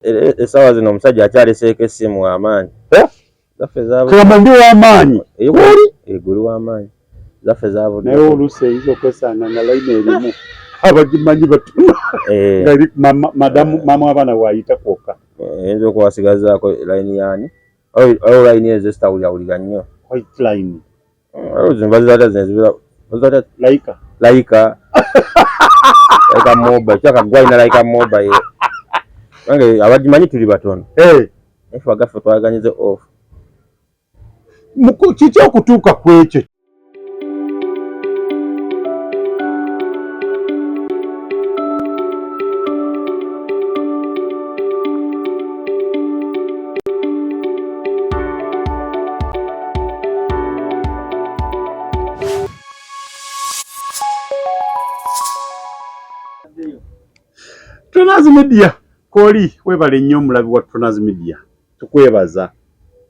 Essaawa zino omusajja akyaleseeko essimu w'amaanyi. Eh? Zaffe zaabudde. Kugamba ndi w'amaanyi. Guli? Guli w'amaanyi. Zaffe zaabudde. Naye oluusi eyinza okwesanga nga layini erimu abagimanyi batono. Eh. Nga eri madamu maama w'abaana waayita kwokka. Eyinza okuba asigazaako layini yaani? Waliwo layini ezo ezitawulira nnyo. White line. Waliwo zino bazirata zino ezibeera bazirata Laika. Laika. Laika mobile. Kyaka gwe alina Laika mobile. Nange abagimanyi tuli batono. Eh. Naye ffe agaffe twagaganyize off. Kiki okutuuka ku ekyo? Tronas Media koli webale nnyo omulabi wa Tronas Media, tukwebaza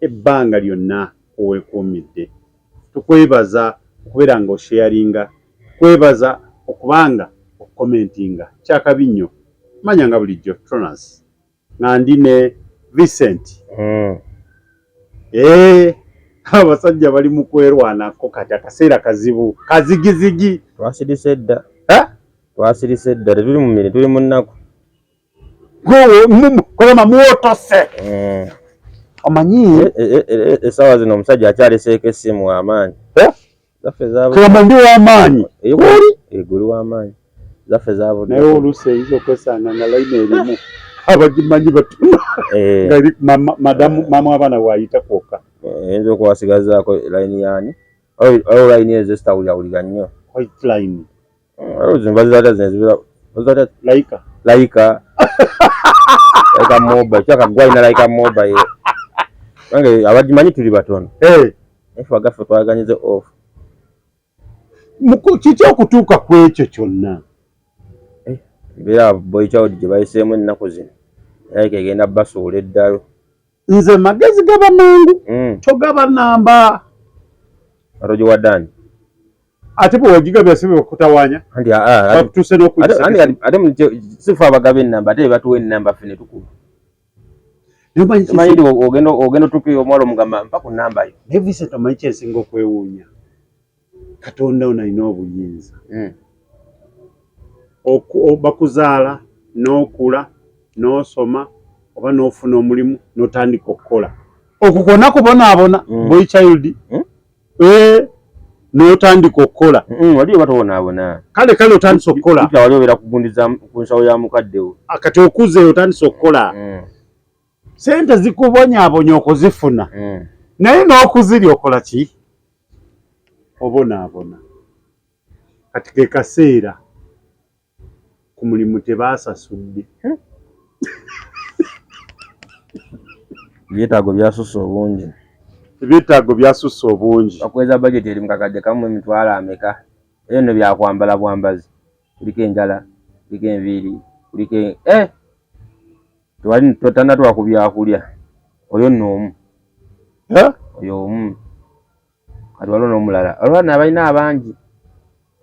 ebbanga lyonna owekuumidde, tukwebaza okubeera nga osharinga, tukwebaza okubanga okukomentinga, kyakabi nnyo. Manya nga bulijjo Tronas nga ndi ne Vincent. Abasajja bali mu kwerwanako kati, akaseera kazibu kazigizigi. Twasirise dda. Eh? Twasirise dda, tetuli mu mirimu, tuli mu nnaku. Kolama muwotose. Omanyi? Essaawa zino omusajja akyaleseeko essimu w'amaanyi. Eh? Zaffe zaabudde. Kugamba ndi w'amaanyi. Guli? Guli w'amaanyi. Zaffe zaabudde. Naye oluusi eyinza okwesanga nga layini erimu abagimanyi batono. Nga eri madamu maama w'abaana waayita kwokka. Eyinza okuba asigazaako layini yaani? Waliwo layini ezo ezitawulira nnyo. White line. Waliwo zino bazirata zino ezibeera bazirata Laika. Laika. Laika mobile. Kyaka gwe alina Laika mobile. Nange abagimanyi tuli batono. Eh. Naye ffe agaffe twagaganyize off. Kiki okutuuka ku ekyo kyonna? Embeera boy child gye bayiseemu ennaku zino erabika egenda basuula eddalu. Nze magezi gaba mangu. Togaba namba. Atogiwadde ani? Ate bwe wagigabya si bwe bakutawaanya? Anti, Bakutuuse n'okugisa. Ate si ffe abagaba ennamba, ate be batuwa ennamba ffe ne tukuba. Naye omanyi ki Omanyi nti ogenda otuukirira omuwala omugamba mpa ku nnamba yo. Naye Vincent omanyi ki ensinga okwewuunya? Katonda ono alina obuyinza. Bakuzaala n'okula n'osoma oba n'ofuna omulimu n'otandika okukola. Okwo kwonna kubonaabona, boy child. N'otandika okukola. Wali oba tobonaabona. Kale kale otandise okukola. Jjukira wali obeera kugundiza ku nsawo ya mukadde wo. Kati okuze otandise okukola. Ssente zikubonyaabonya okuzifuna. Naye n'okuzirya okola ki? Obonaabona. Kati ke kaseera ku mulimu tebaasasudde. Ebyetaago byasusse obungi. Ebyetaago byasusse obungi. Bakuweza bajeti eri mu kakadde kamu emitwalo ameka. Ebyo nno byakwambala bwambazi. Kuliko enjala, kuliko enviiri, kuliko Tewali tannatuuka ku byakulya. Oyo nno omu. Eh? Oyo omu. Kati waliwo n'omulala. Waliwo nno abalina abangi.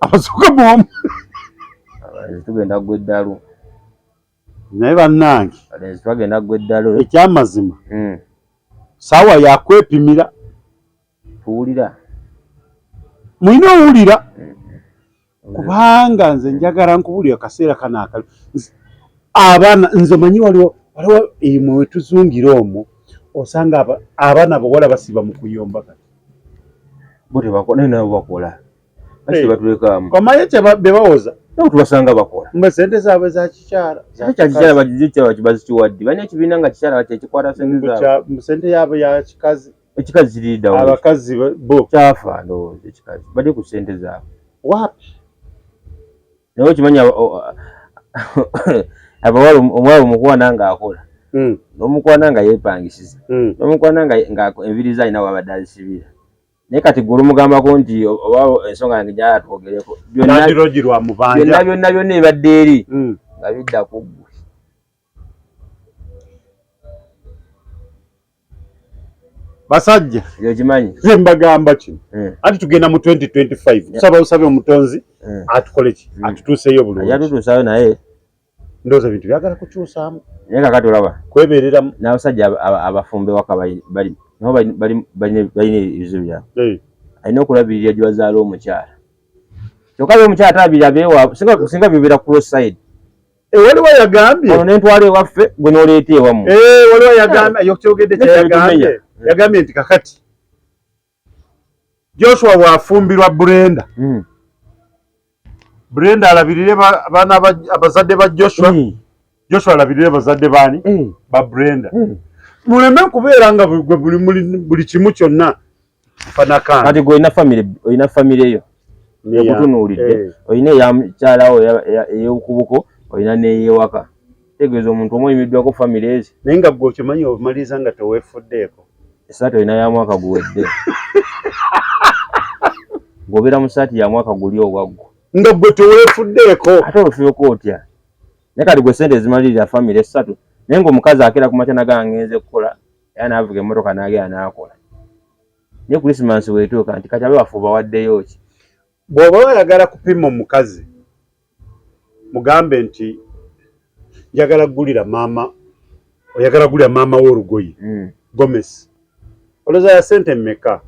Abasooka mu omu. Abalenzi tugenda kugwa eddalu. Naye bannange. Abalenzi twagenda kugwa eddalu. Ekyamazima. Ssaawa ya kwepimira. Tuwulira. Mulina owulira. Kubanga nze njagala nkubuulire akaseera kano akali. Abaana nze manyi waliwo emwe we tuzungira omwo osanga abaana abawala basiba mu kuyomba kati. Bo tebakola, naye nabo bakola. Lwaki tebatulekaamu? Omanyi kye bye bawoza? Nabo tubasanga bakola. Mbe ssente zaabwe za kikyala. Ate kya kikyala bagikyala bazikiwadde. Balina ekibiina nga kikyala kyekikwata ssente zaabwe. Ssente yaabwe ya kikazi. Ekikazi kiri dda. Abakazi bo. Kyafa ndowooza ekikazi. Bali ku ssente zaabwe. Wapi? Naye okimanyi abawala omuwala omukwana ng'akola. N'omukwana nga yeepangisiza. N'omukwana nga enviiri ze alina w'abadde azisibira. Naye kati ggwe olumugambako nti oba ensonga yange gy'ayagala twogereko. Nandirogi lwa mubanja. Byonna byonna byonna ebadde eri nga bidda ku ggwe. Basajja. Okimanyi? Nze mbagamba kino. Ati tugenda mu 2025. Tusaba osabe omutonzi atukole ki? Atutuuseeyo bulungi. Ajja tutuusaayo naye. Ndowooza bintu byagala kukyusaamu. Naye kakati olaba kwebeereramu. N'abasajja abafumbo ewaka bali nabo balina ebizibu byabwe. Alina okulabirira gye bazaala omukyala. Kyokka ye omukyala talabirira beewaabwe, singa bibeera cross side. Waliwo yagambye ono nentwala ewaffe gwe n'oleeta ewammwe. Waliwo yagambye, yokyogedde kyeyagambye, yagambye nti kakati Joshua bw'afumbirwa Brenda, Brenda alabirire abaana abazadde ba Joshua, Joshua alabirire bazadde baani ba Brenda. Muleme kubeera nga buli kimu kyonna fanakana. Kati gwe olina family, olina family yo ekutunuulidde, olina eya mukyalawo ey'okubuko, olina n'ey'ewaka. Tegeeza omuntu omu oyimiddwako family ezi. Naye nga gwe okimanyi omaliriza nga teweefuddeeko. Essaati olina ya mwaka guwedde. Ng'obeera mu ssaati ya mwaka guli owaggwo. Nga gwe teweefuddeeko. Ate ofuuka otya? Naye kati gwe ssente ezimalirira family essatu, naye ng'omukazi akeera ku makya n'agamba ngenze kukola, era n'avuga emmotoka n'agenda n'akola. Naye Christmas weetuuka nti kati abe waffe obawaddeyo ki? Bw'oba oyagala kupima omukazi, mugambe nti njagala kugulira maama, oyagala kugulira maama we olugoye, gomesi. Olowooza ya ssente mmeka?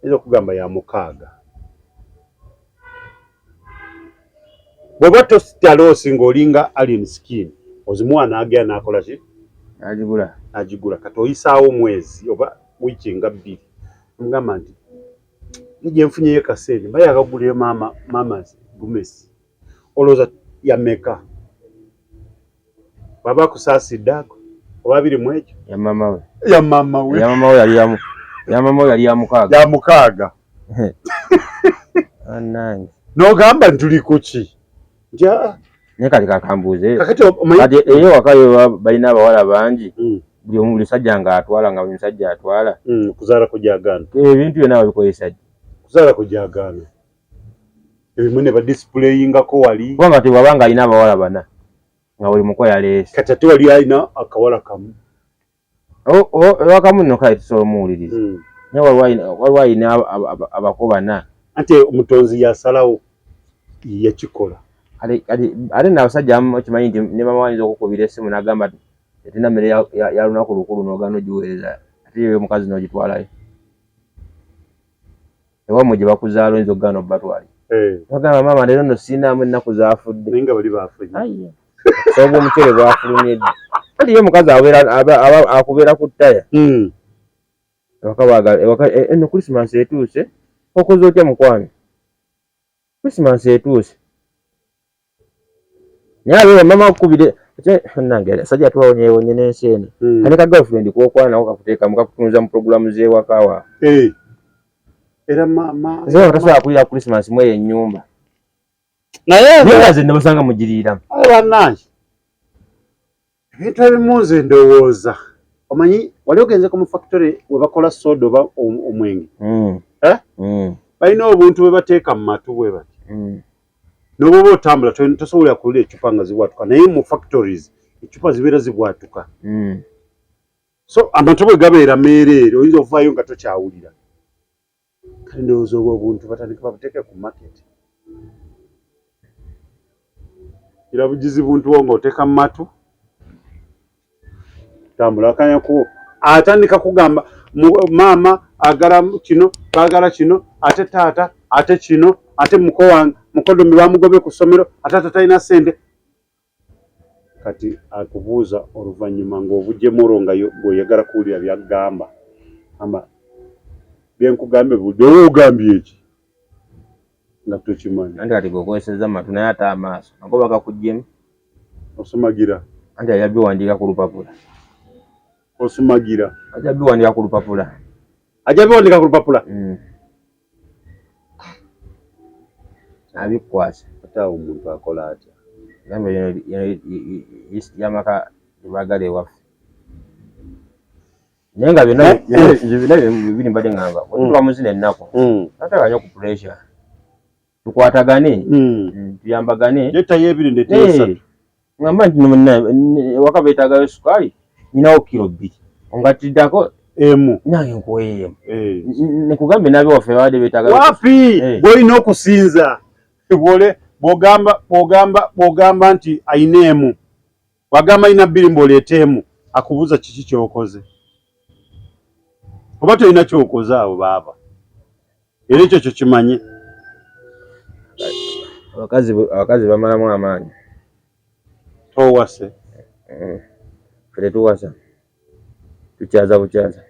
Oyinza okugamba ya 6. Bw'oba tositya loosi ng'olinga alien skin, ozimuwa n'agenda n'akola ki? N'agigula. N'agigula. Kati oyisaawo omwezi oba wiiki nga 2. Omugamba nti gye nfunyeyo kasente mba yakagulira maama gomesi. Olowooza ya mmeka? Bw'aba akusaasidde ago oba 20 mu ekyo? Ya maama we. Ya maama we. Ya maama we yali ya ya maama we yali ya 6. Ya 6. Annange. N'ogamba nti tuli ku ki? Nti aa. Naye kati kakambuuze. Kakati omanyi Kati eyo ewaka yo balina abawala bangi. Buli omu, buli musajja ng'atwala, nga buli musajja atwala. Kuzaala kujagaana. Ebintu byonna babikozesa ddi? Kuzaala kujagaana. Ebimu ne badisplayingako wali. Kubanga kati bw'aba ng'alina abawala 4, nga buli muko yaleese. Kati ate wali alina akawala kamu. Ewakamu nno kale tusobola omuwuliriza. Naye waliwo alina abako 4. Anti omutonzi yasalawo, yakikola. Kati ate nno abasajja abamu okimanyi nti ne maama ayinza okukubira essimu n'agamba nti tetulina mmere ya lunaku lukulu n'ogaana ogiweereza, ate yo omukazi n'ogitwalayo. Ewammwe gye bakuzaala oyinza okugaana obubatwalira. Bagamba maama leero nno siinaamu ennaku zaafudde. Naye nga bali baafunye. Ayi. Obusawo bw'omuceere bwafulumye dda. Anti ye omukazi akubeera ku ttaya. Ewaka baagala, ewaka, eno Christmas etuuse, okoze otya mukwano? Christmas etuuse. Naye abeera mama akukubire, nange sajja tuwawonyeewonye n'ensi eno. Kane ka girlfriend kw'okwana nako kakuteekamu, kakutunza mu pulogulaamu z'ewaka wa. Era maama Nze nga tasobola kuliira Christmas mu eyo ennyumba. Naye Naye nga nze nabasanga mugiriiramu. Aye bannange, ebintu ebimu nze ndowooza. Omanyi wali ogenzeko mu factory we bakola soda oba omwenge? Balina obuntu bwe bateeka mu matu bwe bati. N'obwoba otambula tosobola kuwulira eccupa nga zibwatuka, naye mu factories eccupa zibeera zibwatuka. So amatu bwe gabeera meereere oyinza okuvaayo nga tokyawulira. Kale ndowooza obwo obuntu batandika babuteeke ku market. Gira bugizi buntu bwo ng'oteeka mu matu. Tambula akanya ku atandika kugamba maama agala kino, baagala kino, ate taata, ate kino, ate muko wange, mukoddomi bamugobye ku ssomero, ate taata talina ssente. Kati akubuuza oluvannyuma ng'obugyemu olwo nga gw'oyagala kuwulira by'agamba. Gamba bye nkugambye budde oba ogambye ki? Nga tokimanyi. Anti kati gw'okozesezza amatu naye ate amaaso nago bagakugyemu. Osumagira. Anti ajja biwandiika ku lupapula. Osumagira. Ajja biwandiika ku lupapula. Ajja biwandiika ku lupapula? Abikwasa. Ate awo omuntu akola atya? Gamba yeno list y'amaka gye baagala ewaffe. Naye nga byonna nze byonna bibiri mbadde ŋŋamba, bwe tutuuka mu zino ennaku, toteeka nnyo ku pressure. Tukwatagane, tuyambagane. Leetayo 2 ndeeteyo 3. Ŋŋamba nti ewaka beetaagayo sukaali, nninawo kilo 2. Ongattiddako emu. Nange nkuweeyo emu. Nkugambe n'abewaffe babadde beetaagayo Wapi? Gw'olina okusinza. Bw'ogamba nti ayina emu, bw'agamba ayina bbiri mbw'oleeta emu, akubuuza kiki ky'okoze, oba tolina ky'okoze awo baaba. Era ekyo kyo kimanye. Abakazi bamalamu amaanyi. Towase. Ffe tetuwasa, tukyaza bukyaza.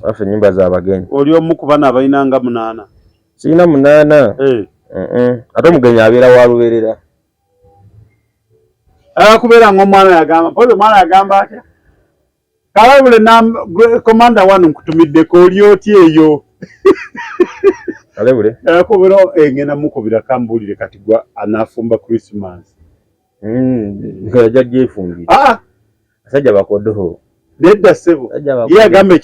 Waffe ennyumba z'abagenyi. Oli omu ku bano abalina nga 8? Sirina 8. Ate omugenyi abeera wa lubeerera. Akubeera ng'omwana yagamba, mpozi omwana yagamba atya? Kalabule komanda wano nkutumiddeko, oli otya eyo? Kalebule? Akubira ngenda mukubira kambuulire kati gwa anaafumba Christmas. Ajja gyefumbira. Abasajja bakodo. Nedda ssebo. Ye agamba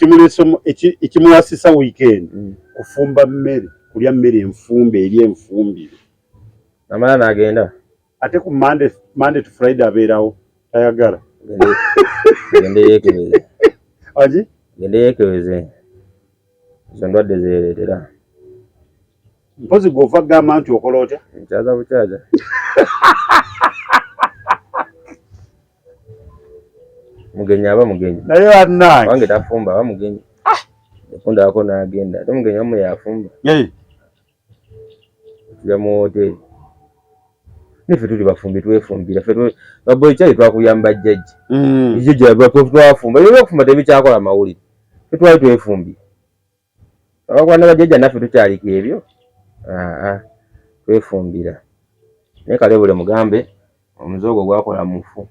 ekimuwasisa weekend kufumba mmere, kulya mmere enfumbe eri enfumbire. Amala n'agenda. Ate ku Monday to Friday abeerawo, tayagala. Gende yeekebeze. Agi? Gende yeekebeze. Ezo ndwadde zeereetera. Mpozi gw'ova kugamba nti okola otya? Nkyaza bukyaza. Mugenyi aba mugenyi. Naye bannange. Wange tafumba, aba mugenyi. Yakundako n'agenda. Ate omugenyi wammwe yafumba. Tulya mu woteeri. Naffe tuli bafumbi, twefumbira. Ffe baboyi kyali twakuyamba jjajja. Jjajja twafumba. Ebyo ebyokufumba tebikyakola mawulire. Ffe twali twefumbira. Abakwana bajjajja naffe tukyaliko ebyo. Twefumbira. Naye Kalebule mugambe omuze ogwo gwakola mufu.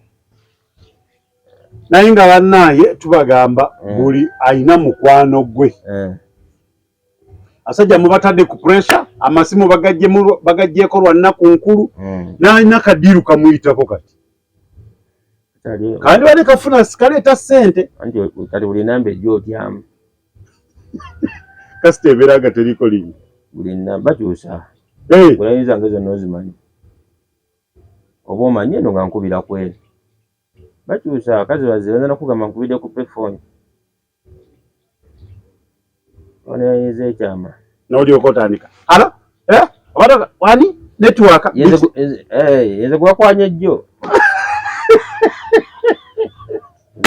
Naye nga bannange tubagamba buli alina mukwano gwe. Asajja mubatadde ku pressure, amasimu bagaggyeko lwa nnaku nkulu, n'alina kadiiru kamuyitako kati. Kandi bali kafuna kaleeta ssente. Anti kati buli namba ejja otyamu. Kasita ebeera nga teriko linnya. Buli namba bakyusa. Buli zange zonna ozimanyi. Oba omanyi eno nga nkubira ku eno. Bakyusa abakazi bazze bayinza n'okugamba nkubidde ku payphone. Ono yayinza ekyama. N'olyoka otandika. Alo? Oba wani? Network. Yenze gwakwanya jjo.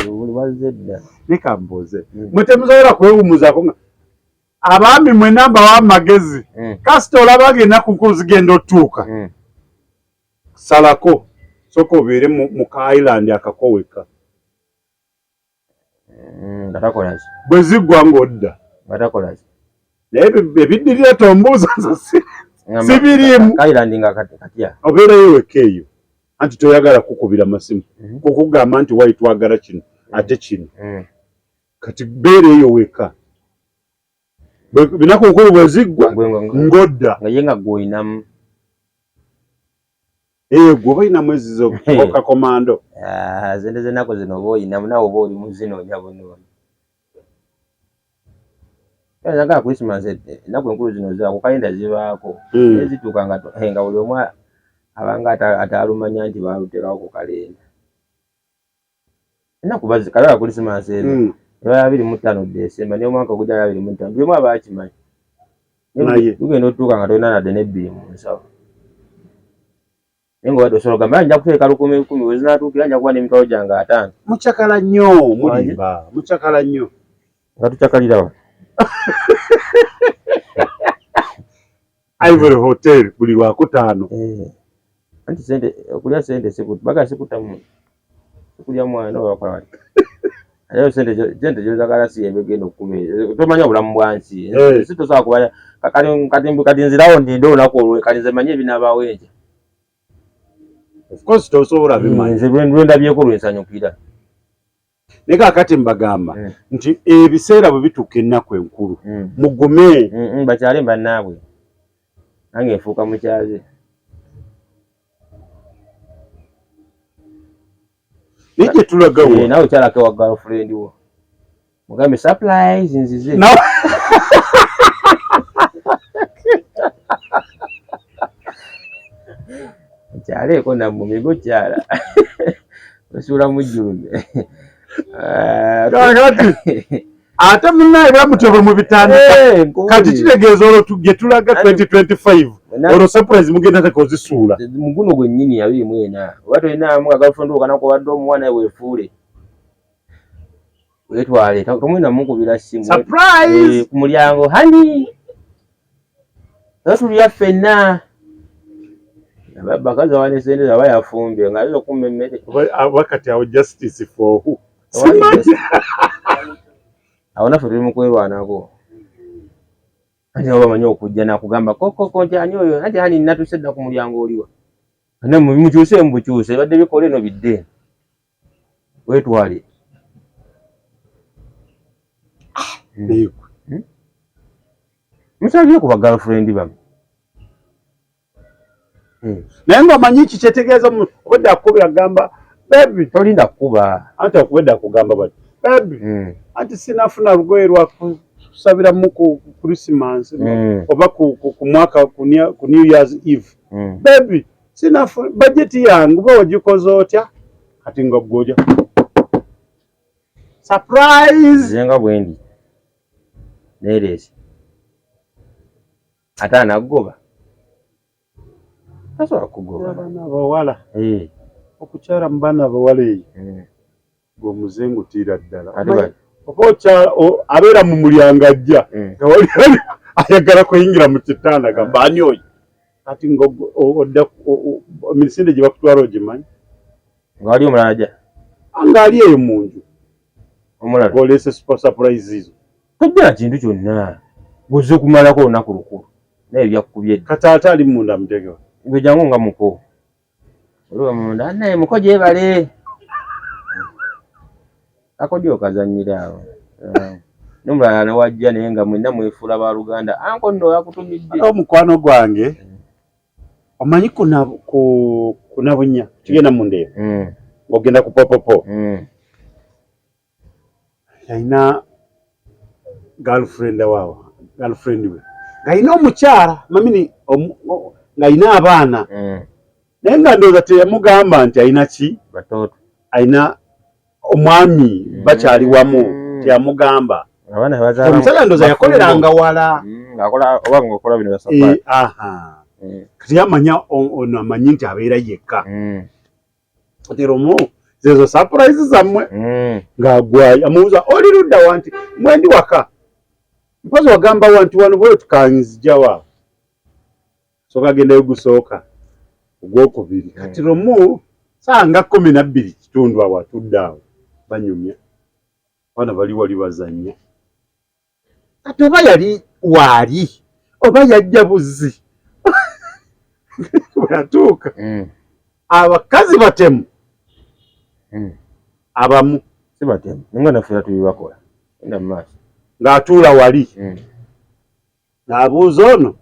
Buli wazze dda. Leka mbuuze. Mwe temusobola kwewummuzaako nga abaami mwenna mbawa amagezi. Kasita olaba ng'ennaku nkulu zigenda otuuka. Salako sooka obeere mu ka island akako wekka. Nga takola ki? Bwe ziggwa ng'odda. Nga takola ki? Naye ebiddirira tombuuza nze sibiriimu. Ka island nga katya? Obeerayo wekka eyo. Anti toyagala kukubira masimu. Kukugamba nti wayi twagala kino ate kino. Kati beera eyo wekka. Binaku nkulu bwe ziggwa ng'odda. Nga ye nga gw'olinamu. Gwe oba olinamu ezizo oka komando. Sente z'ennaku zino oba olinamu naawe oba oli mu zinoonya bunoonya. Njagala Christmas ennaku enkulu zino za ku kalenda zibaako. Naye zituuka nga buli omu abanga ataalumanya nti baaluteekawo ku kalenda. Ennaku kalala Christmas ezo. Eba 25 December naye omwaka ogujja 25 buli omu aba akimanyi. Naye. Tugenda otuuka nga tolina nadde n'ebbiri mu nsawo. Naye ng'obadde osobola ogamba nja kuteeka 1000 1000 we zinaatuukira nja kuba n'emitwalo gyange 50. Mukyakala nnyo mulimba, mukyakala nnyo. Nga tukyakalira wa? Ivory Hotel buli Lwakutaano. Anti sente okulya sente baga sikutta muntu. Sikulya mwana oba bakola bati. Ate sente gy'ozagala si y'eba egenda okukubeera. Tomanya obulamu bwa nsi. Ensi tosobola kubanya. Kati nzirawo ndinde olunaku olwo kati nze mmanyi ebinaabaawo enkya. Of course tosobola bimanya. Nze lwe ndabyeko lwe nsanyukira. Naye kaakati mbagamba nti ebiseera bwe bituuka ennaku enkulu mugume. Bakyale bannaabwe. Nange nfuuka mukyaze. Naye gye tulaga wa? Naawe kyalako ewa girlfriend wo. Mugambe surprise nzize. Kyaleeko nammwe migo kyala. Osuula mujjulume. Kaakati Ate munaye bamutyo bwe mubitandika. Kati kitegeeza olwo gye tulaga 2025 olwo surprise mugenda taka ozisuula. Muguno gwennyini 24 oba tolinaamu nga girlfriend wo kanaku obadde omuwa naye weefuule wetwale tomwina mukubira simu surprise ku mulyango hani tulya ffenna bakazi awa ne sente aba yafumbye nga ayinza okumma emmere oba kati awo justice for who? Awo naffe tuli mu kwerwanako anti nabo bamanyi okujja nakugamba kokoko nti ani oyo anti hani natuuse dda ku mulyango oliwa mukyuse mubukyuse badde bikola eno bidde wetwale. Musabye ku ba girlfriend bammwe. Naye ng'omanyi ki kyetegeeza obwedda akukubira agamba baby tolinda kukuba anti akubedda akugamba bati baby anti sinafuna lugoye lwa kusabiramu ku Christmas oba ku mwaka ku New Year's Eve. Baby sinafuna budget yange oba wagikoze otya kati nga ggoja surprise. Nze nga bwendi neereese ate anaggoba tasobola kugoba. Abaana abawala okukyala mu baana abawala eyo gwe ngutiira ddala oba okyala abeera mu mulyango ajja nga wali ayagala kuyingira mu kitanda gamba ani oyo kati nga odda emisinde gye bakutwala ogimanyi nga wali omulala ajja ng'ali eyo mu nju omulala ng'oleese super surprise zo tojja na kintu kyonna gozze kumalako olunaku lukulu naye byakukubye dda kati ate ali munda mutegewa gwe jangu nga muko oliwa munda naye muko gyebale akodyo okazannyira awo n'omulala newajja naye nga mwenna mwefuula baluganda anko nno yakutumidde omukwano gwange omanyi kunabunya kigenda mundeeba ng'ogenda ku popopo yalina girlfriend waawo girlfriend we ng'alina omukyala mamini ng'alina abaana naye nga ndowooza teyamugamba nti alina ki batoto alina omwami bakyali wamu teyamugamba omusajja ndowooza yakoleranga wala oba ng'okola bino bya aha kati yamanya ono amanyi nti abeera yekka kati lumu zezo surprise zammwe ng'agwayo amubuuza oli ludda wa nti mwendi waka mpozi wagamba wa nti wano bwe tukanzijawa sooka agendayo gusooka ogwokubiri kati lumu saa nga 12 kitundu awo atudde awo banyumya abaana bali wali bazannya kati oba yali waali oba yajja buzzi bwe yatuuka abakazi batemu abamu si batemu nga naffe era tubibakola enda mu maaso ng'atuula wali ng'abuuza ono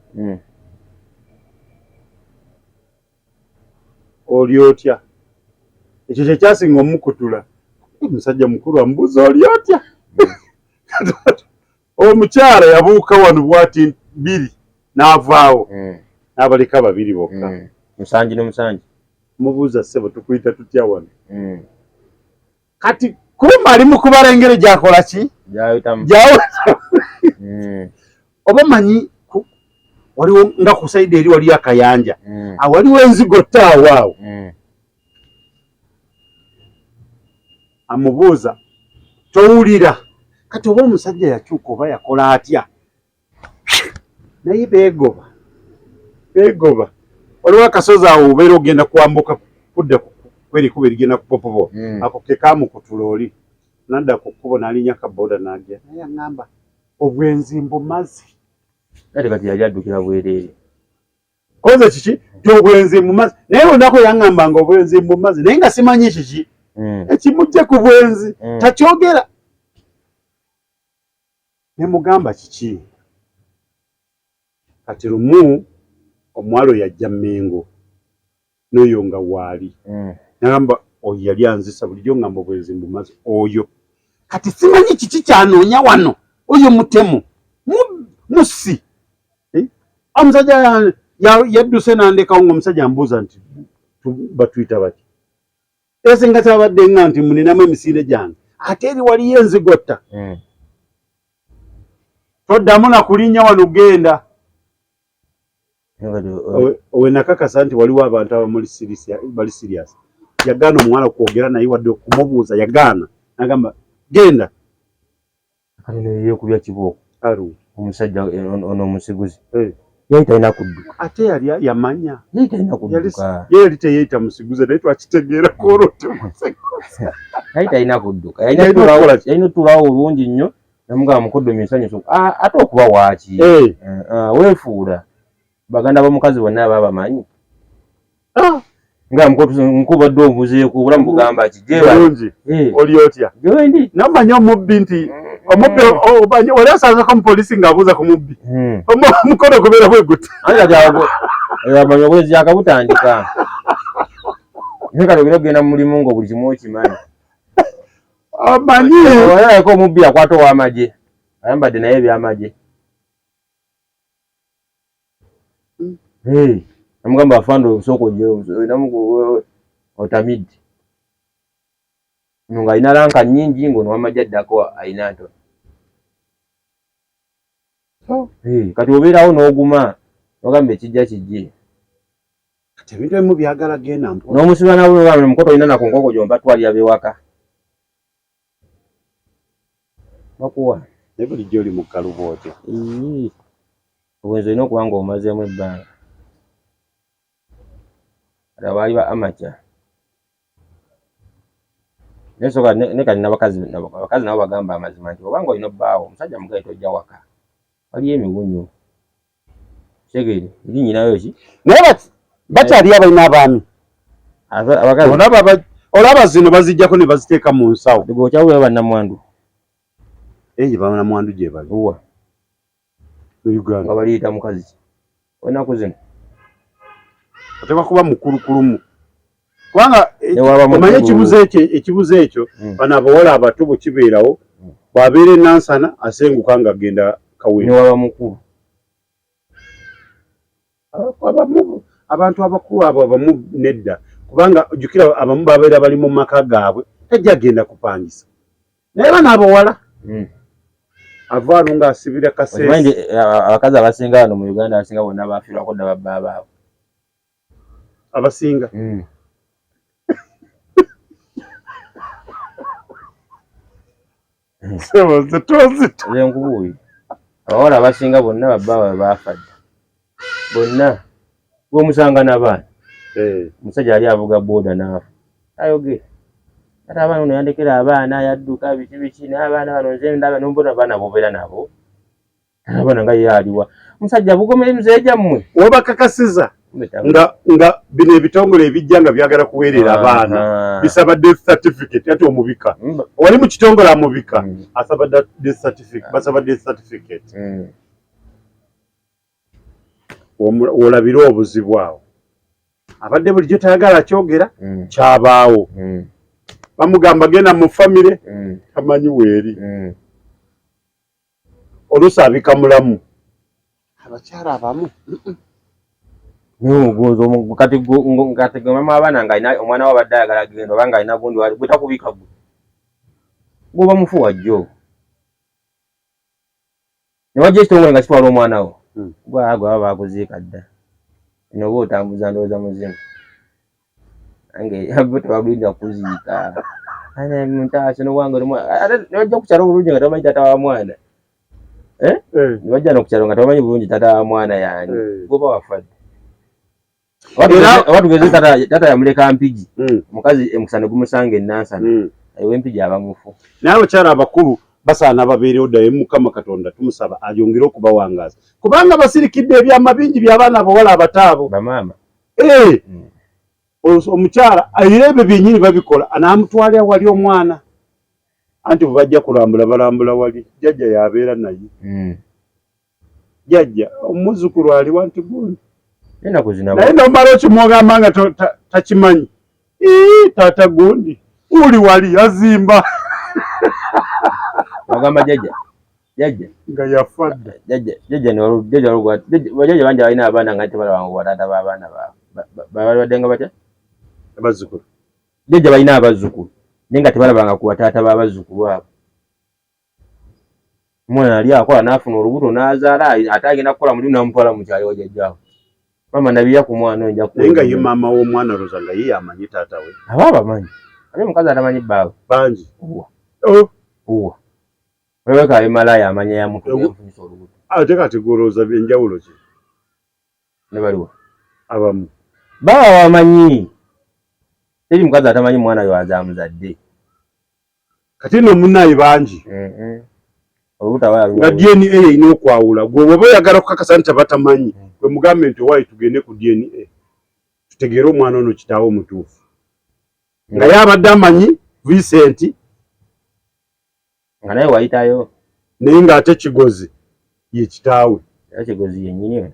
oli otya ekyo kye kyasinga omukutula omusajja mukulu amubuuza oli otya omukyala yabuuka wano bwati bbiri n'avaawo n'abaleka babiri bokka musanji n'omusanji mubuuza ssebo tukuyita tutya wano kati kumba ali mu kubala engeri gy'akola ki gyayitamu oba manyi waliwo nga ku side eri waliyo akayanja awaliwo enzigotta awo awo amubuuza towulira kati oba omusajja yakyuka oba yakola atya naye beegoba beegoba waliwo akasozi awo obeera ogenda kwambuka kudda kwerikuba erigenda ku popopo ako ke kamukutula oli nadda ku kkubo n'alinnya kaboda n'agenda naye aŋŋamba obwenzi mbumaze ate kati yali addukira bwereere koze kiki ti obwenzi mbumaze naye olunaku yaŋŋamba nga obwenzi mbumaze naye nga simanyi kiki ekimujje ku bwenzi takyogera ne mugamba kiki kati lumu omuwala oyo ajja Mmengo n'oyo nga waali nagamba oyo yali anzisa bulijjo ngamba obwenzi mbumaze oyo kati simanyi kiki kyanoonya wano oyo mutemu mussi omusajja yadduse nandekawo nga omusajja ambuuza nti batuyita bati ese nga kyabadde nga nti muninamu emisinde gyange ate eri waliyo enzigotta. Toddamu na kulinnya wano genda. Owe nakakasa nti waliwo abantu abamuli bali serious. Yagaana omuwala okwogera naye wadde okumubuuza yagaana. Nagamba genda. Kati yekubya kibooko. Aru. Omusajja ono omusiguzi. Yali talina kudduka. Ate yali yamanya. Yali talina kudduka. Ye yali teyeeyita musiguze naye twakitegeera ku olwo nti musiguze. Yali talina kudduka. Yalina otuulawo bulungi nnyo namugamba mukoddomi nsanyusa ate okuba waaki. Weefuula. Baganda b'omukazi bonna baba bamanyi. Nga nkubadde obuzeeko obulamu bugamba ki bulungi oli otya gyendi namanyi omubbi nti omubbi oli asanzeko omupoliisi ng'abuuza ku mubbi omukono gubeera bwe guti amanyi obwezi yakabutandika naye kati ogenda okugenda mu mulimu nga buli kimu okimanyi omanyi olabeko omubbi akwata ow'amagye ayambadde naye ebyamagye. Namugamba afande osooka ojje otamidde ono ng'alina ranka nnyingi ng'ono wamagye addako alina ntono. Kati obeerawo n'oguma n'ogamba ekijja kijje. Kati ebintu ebimu byagala genda mpola. N'omusiba nabo mukoto olina na ku nkoko gy'omba twalira bewaka. Bakuwa. Naye bulijjo oli mu kkalubo otya? Obwenzi olina okuba ng'omazeemu ebbanga. Kati abaali ba amateur. Naye soka ne kati n'abakazi abakazi nabo bagamba amazima nti oba ng'olina obbaawo omusajja mugaye tojja waka. Waliyo emiwunyo. Kitegeere eri nnyinayo ki? Naye bakyaliyo abalina abaami. Abakazi olaba zino baziggyako ne baziteeka mu nsawo. Gwe okyawulira bannamwandu. Eyo bannamwandu gye bali. Wa? Mu Uganda. Nga baliyita mukazi ki? Ennaku zino. Oteekwa kuba mukulukulumu. Kubanga omanyi ekibuzo ekyo bano abawala abato bwe kibeerawo bw'abeera e Nansana asenguka ng'agenda Kawempe. Ne waba mukulu. Abamu abantu abakulu abo abamu nedda kubanga ojjukira abamu babeera bali mu maka gaabwe tajja agenda kupangisa. Naye bano abawala ava wano ng'asibira Kasese. Abakazi abasinga wano mu Uganda abasinga bonna baafiirwako dda babba baabwe. Abasinga? Nze nkubuulira abawala abasinga bonna babba baabwe baafa dda bonna gwomusanga n'abaana. Omusajja yali avuga booda n'afa ayogera ate abaana ono yandekera abaana yadduka biki biki naye abaana bano nze ndaba nombona abaana bobeera nabo abaana nga ye aliwa omusajja bugomere muzeeyi gyammwe wabakakasiza nga bino ebitongole ebijja nga byagala kuweerera abaana bisaba death certificate ati omubika wali mu kitongole amubika asaba death certificate basaba death certificate olabira obuzibu awo abadde bulijjo tayagala kyogera kyabaawo bamugamba genda mu famire tamanyi weeri oluusi abika mulamu abakyala abamu kati gwe mama abaana nga omwana we abadde ayagala genda oba ng'alina gundi gwe takubika gwe gwoba mufu wajjo ne wajja ekitongole nga kitwala omwana wo gwe baba bakuziika dda eno oba otambuza ndowooza muzimu nange bo tebagenda kuziika mutaasa nowange ate ne bajja ku kyalo bulungi nga tebamanyi taata wa mwana ne bajja no ku kyalo nga tebamanyi bulungi taata wa mwana yaani gwoba wafa dda oba tugeze taata yamuleka Mpigi omukazi emukisa ne gumusanga e Nansana ew'Empigi aba mufu. Naye abakyala abakulu basaana babeerewo ddayo Mukama Katonda tumusaba ayongere okubawangaaza kubanga basirikidde ebyama bingi by'abaana abawala abato abo. Bamaama. Omukyala era ebyo byennyini babikola anaamutwala wali omwana anti bwe bajja kulambula balambula wali jjajja yabeera naye. Jjajja omuzzukulu aliwa nti gundi. Naye nomala okimugamba nga takimanyi. Taata gundi uli wali azimba. Ogamba jjajja jjajja nga yafa dda. Jjajja jjajja bangi balina abaana nga tebalabanga bataata b'abaana baabwe babadde nga batya? Abazzukulu. Jjajja balina abazzukulu naye nga tebalabanga ku bataata b'abazzukulu abo. Omwana yali akola n'afuna olubuto n'azaala, ate agenda kukola mulimu n'amutwala mu kyalo wa jjajjaawe. Maama ndabirira ku mwana oyo nja kuwa. Naye nga ye maama w'omwana olowooza nga ye y'amanyi taata we? Aba abamanyi. Ate omukazi atamanyi bbaawe. Bangi. Uwa. Oh. Uwa. Weweka ali malaaya amanya yamutuka yamufunyisa olubuto. Ate kati gwe olowooza enjawulo ki? Ne baliwa? Abamu. Baba bamanyi. Teri mukazi atamanyi mwana we azamuzadde. Kati nno munnaye bangi. Nga DNA erina okwawula. Gwe bw'oba oyagala okukakasa nti abatamanyi, gwe mugambe nti owaaye tugende ku DNA tutegeere omwana ono kitaawe omutuufu. Nga ye abadde amanyi Vincent. Nga naye wayitayo. Naye ng'ate Kigozi ye kitaawe. Era Kigozi yennyini.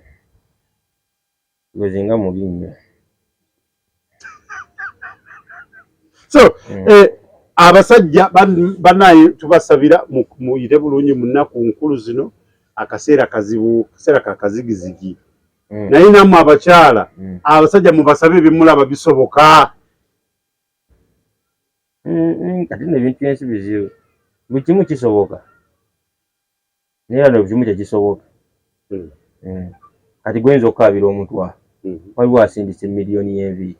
Kigozi nga mubi nnyo. So, abasajja banaye tubasabira muyite bulungi mu nnaku nkulu zino, akaseera kazibu, akaseera ka kazigizigi. Naye nammwe abakyala, abasajja mubasabe ebimulaba bisoboka. Kati nno ebintu by'ensi bizibu, buli kimu kisoboka naye era buli kimu tekisoboka. Kati gwe oyinza okukaabira omutwalo, waliwo asindise miliyoni y'enviiri.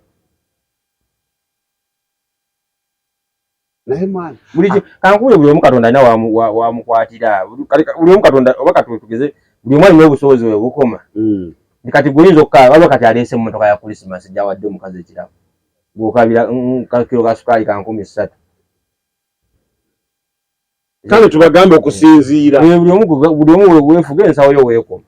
Naye mwana buli kankubule buli omu Katonda alina wamukwatira. Buli omu Katonda oba kati tugeze buli omu alina obusobozi bwe bukoma. Kati gwe oyinza okukaaba, waliwo kati aleese emmotoka ya Christmas gy'awadde omukazi ekirabo, gw'okaabira kakiro ka sukaali ka 3,000. Kale tubagambe okusinziira. Buli omu weefuga ensawo yo weekoma.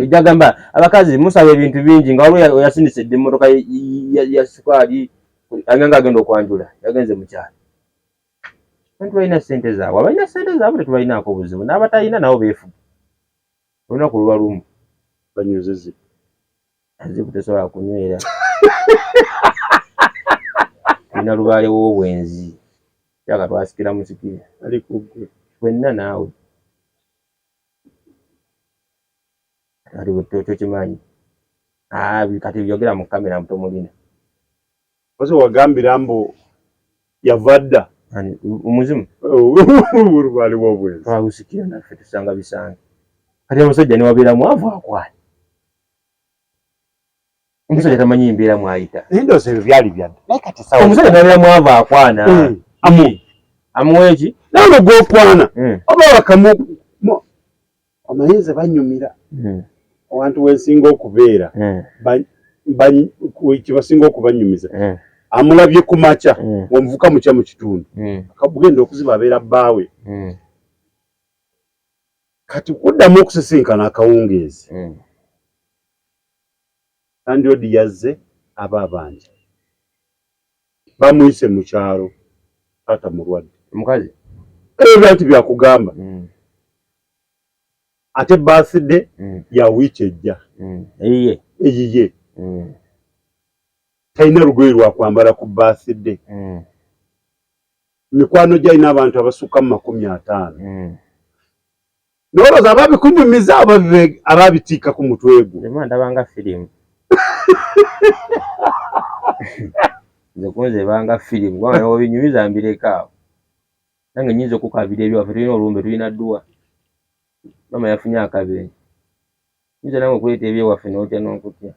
Ejja gamba abakazi musaba ebintu bingi nga waliwo yasindise dda emmotoka ya sukaali nga agenda okwanjula yagenze mu kyalo. Abantu balina ssente zaabwe, abalina ssente zaabwe tetubalinaako buzibu, n'abatalina nabo beefuga. Olunaku luba lumu. Banyweze zipu. Zipu tesobola kunywera. Tulina lubaale w'obwenzi. Kyaka twasikira musikire. Ali ku ggwe. Ffenna naawe. Kati tokimanyi. Kati byogera mu kamera tomulina. Oze wagambira mbu yava dda. Ani omuzimu? Lubaale w'obwenzi. Twagusikira naffe tusanga bisange. Kati omusajja ne wabeera mwavu akwata. Omusajja tamanyi mbeera mwayita. Naye ndowooza ebyo byali byadda. Naye kati sawa. Omusajja nabeera mwavu akwana. Amu. Amuwa eki? Naye olwo gw'okwana. Oba wakamu. Omanyi nze bannyumira. Awantu we nsinga okubeera. Kye basinga okubanyumiza. Amulabye ku makya ng'omuvuka mukya mu kitundu. Akabugenda okuziba abeera bbaawe. Kati kuddamu okusisinkana akawungeezi. Landlord yazze aba abanja. Bamuyise mu kyalo taata mulwadde. Omukazi? Ebyo nti byakugamba. Ate birthday ya wiiki ejja. Eyiye. Eyiye. Talina lugoye lwa kwambala ku birthday. Mikwano gye alina abantu abasukka mu 50. Nolowooza ababikunyumiza ababitiika ku mutwe gwo. Nze ndaba nga firimu. Nze kunze ebanga firimu kubanga n'obinyumiza mbireka awo. Nange nnyinza okukaabira ebyewaffe tulina olumbe tulina dduwa. Maama yafunye akabenje. Nnyinza nange okuleeta ebyewaffe n'otya n'okutya.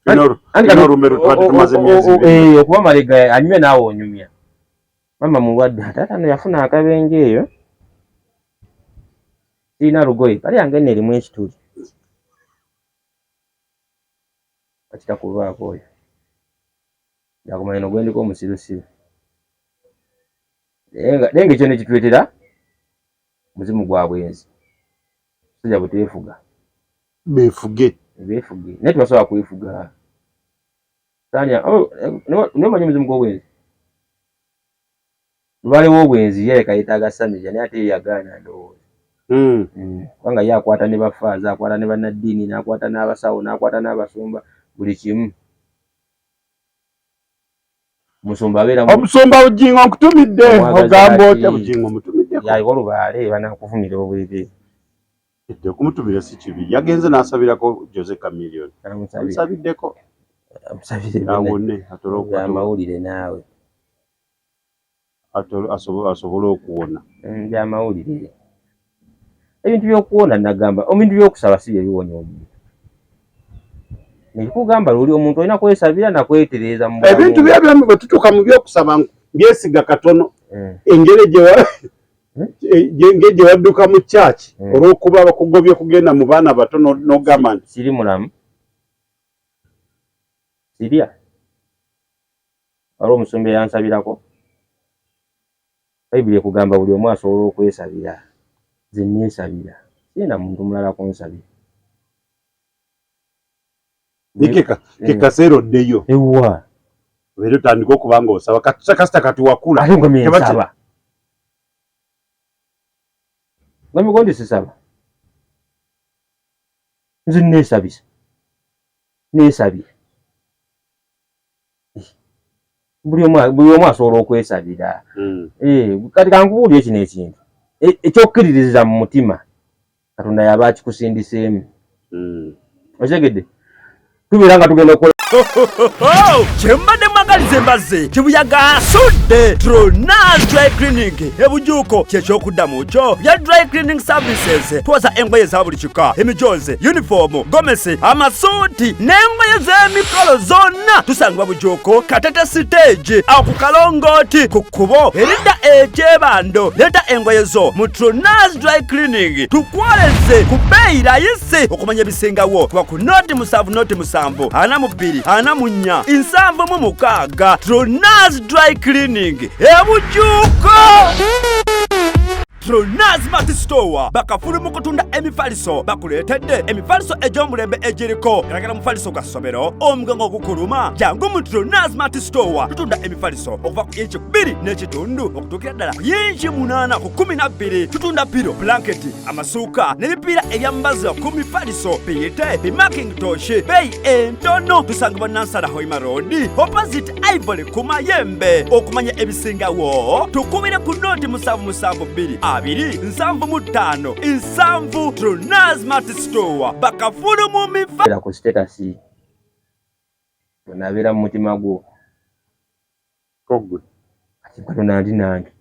Tulina olumbe lwe tumaze emyezi ebiri. Okuba malega anyumya naawe onyumya. Maama mulwadde taata nno yafuna akabenje eyo. Sirina lugoye kale yange nno erimu ekituli. Bakita kuvaako oyo. Njakumanya eno gwendiko omusirusiru. Naye nga ekyo ne kituleetera muzimu gwa bwenzi. Musajja bwe twefuga. Beefuge. Beefuge. Naye tebasobola kwefuga. Sanya, naye omanyi omuzimu gw'obwenzi? Lubaale w'obwenzi ye yeka yeetaaga Samira naye ate ye yagaana ndowooza. Kubanga ye akwata ne bafaaza, akwata ne bannaddiini, n'akwata n'abasawo, n'akwata n'abasumba, buli kimu. Omusumba abeera Omusumba Bugingo nkutumidde, ogamba otya Bugingo omutumiddeko? Yayiwa lubaale banaakuvumira obuliri. Edde okumutumira si kibi. Yagenze n'asabirako Jose Chameleone. Amusabiddeko. Amusabire Awone atole amawulire naawe. Asobole okuwona. Byamawulire. Ebintu by'okuwona nagamba, ebintu by'okusaba si bye biwonya omuntu. Nekikugamba luli omuntu olina kwesabira na kwetereeza mu bulamu. Ebintu byabyo bwe tutuuka mu by'okusaba byesiga katono. Engeri gye wadduka mu church olw'okuba bakugobye kugenda mu baana bato n'ogamba nti siri mulamu. Sirya. Waliwo omusumba eyansabirako. Bayibuli ekugamba buli omu asobola okwesabira. Nze neesabira. Sirina muntu mulala kunsabira. Ke kaseera oddeyo. Ewa. Obeere otandika okuba ng'osaba. Kasita kati wakula. Ate ngomye nsaba. Ngomye gondi sisaba. Nze neesabisa. Neesabira. Buli omu asobola okwesabira. Kati kankubuulire kino ekintu. Ekyokkiririza mu mutima Katonda yaba akikusindiseemu. Okitegedde? Tubeera nga tugenda okukola. Kyembadde mwagaliza embazzi kibuyaga asudde Tronas Dry Cleaning ebujuuko kyekyokuddamu kyo bya Dry Cleaning Services. Twoza engoye za buli kika, emijoozi, yunifoomu, gomesi, amasuuti n'engoye z'emikolo zonna. Tusangibwa Bujuuko Katete siteegi awo ku kalongooti ku kkubo eridda ekyebando. Leeta engoye zo mu Tronas Dry Cleaning tukwoleze ku bbeeyi layisi. Okumanya ebisingawo kuba ku 0 7 0 7 42 44 76. Tronas Dry Cleaning ebujuuko. Tronas Mart Store bakafulu mu kutunda emifaliso, bakuleetedde emifaliso egy'omulembe egiriko galagala mufaliso gwa ssomero, omugongo gukuluma, jangu mu Tronas Mart Store. Tutunda emifaliso okuva ku inci 2.5 okutuukira ddala ku yinci 8 ku 12. Tutunda pillow, blanketi, amasuuka n'ebipiira ebyambazibwa ku mifaliso biyite bimakintosh, beeyi entono. Tusangibwa Nansana Hoima Road opposite Ivory ku Mayembe. Okumanya ebisingawo tukubire ku 077 2 275 7. Tronas Mart Store bakafulu mu mifa. Era ku status onabeera mu mutima gwo. Kogwe. Kati Katonda ndi nange.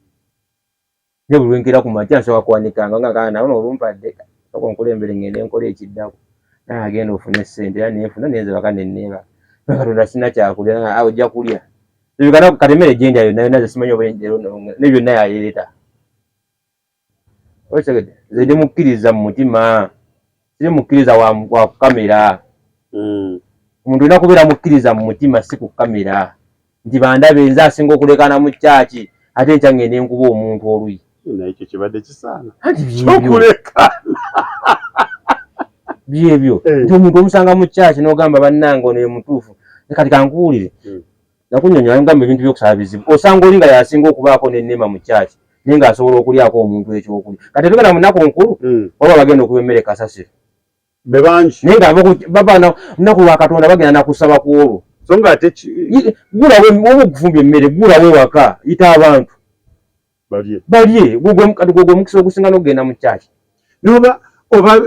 Ne buli lwenkera ku makya nsooka kuwanikanga nga kana nawe olumpadde sooka onkulembere ngende nkole ekiddako. Naye agenda ofune ssente era nenfuna nenze baka ne neebaka. Katonda sina kyakulya nga awo ojja kulya. Ebyo kati emmere gye ndya yonna yonna nze simanyi oba ne byonna yaleeta. Okitegedde? Nze ndi mukkiriza mu mutima. Siri mukkiriza wa kukamera. Omuntu olina kubeera mukkiriza mu mutima si ku kamera. Nti bandabe nze asinga okulekaana mu kyaki ate enkya ngende nkuba omuntu oluyi. Naye ekyo kibadde kisaana. Anti byebyo. Kyokulekaana. Byebyo. Nti omuntu omusanga mu kyaki n'ogamba bannange ono ye mutuufu. Kati kankuwulire. Nakunnyonnyola ngamba ebintu by'okusaba bizibu. Osanga oli nga y'asinga okubaako n'enneema mu kyaki naye ng'asobola okulyako omuntu ekyokulya. Kati tugenda mu nnaku nkulu, waliwo abagenda okuba emmere kasasiro. Be bangi. Naye nga bava lunaku lwa Katonda bagenda na kusaba ku olwo. So nga ate Gulawo oba okufumbya emmere, gulawo ewaka, yita abantu. Balye. Balye. Kati gwe omukisa ogusinga n'okugenda mu kyaki. N'oba oba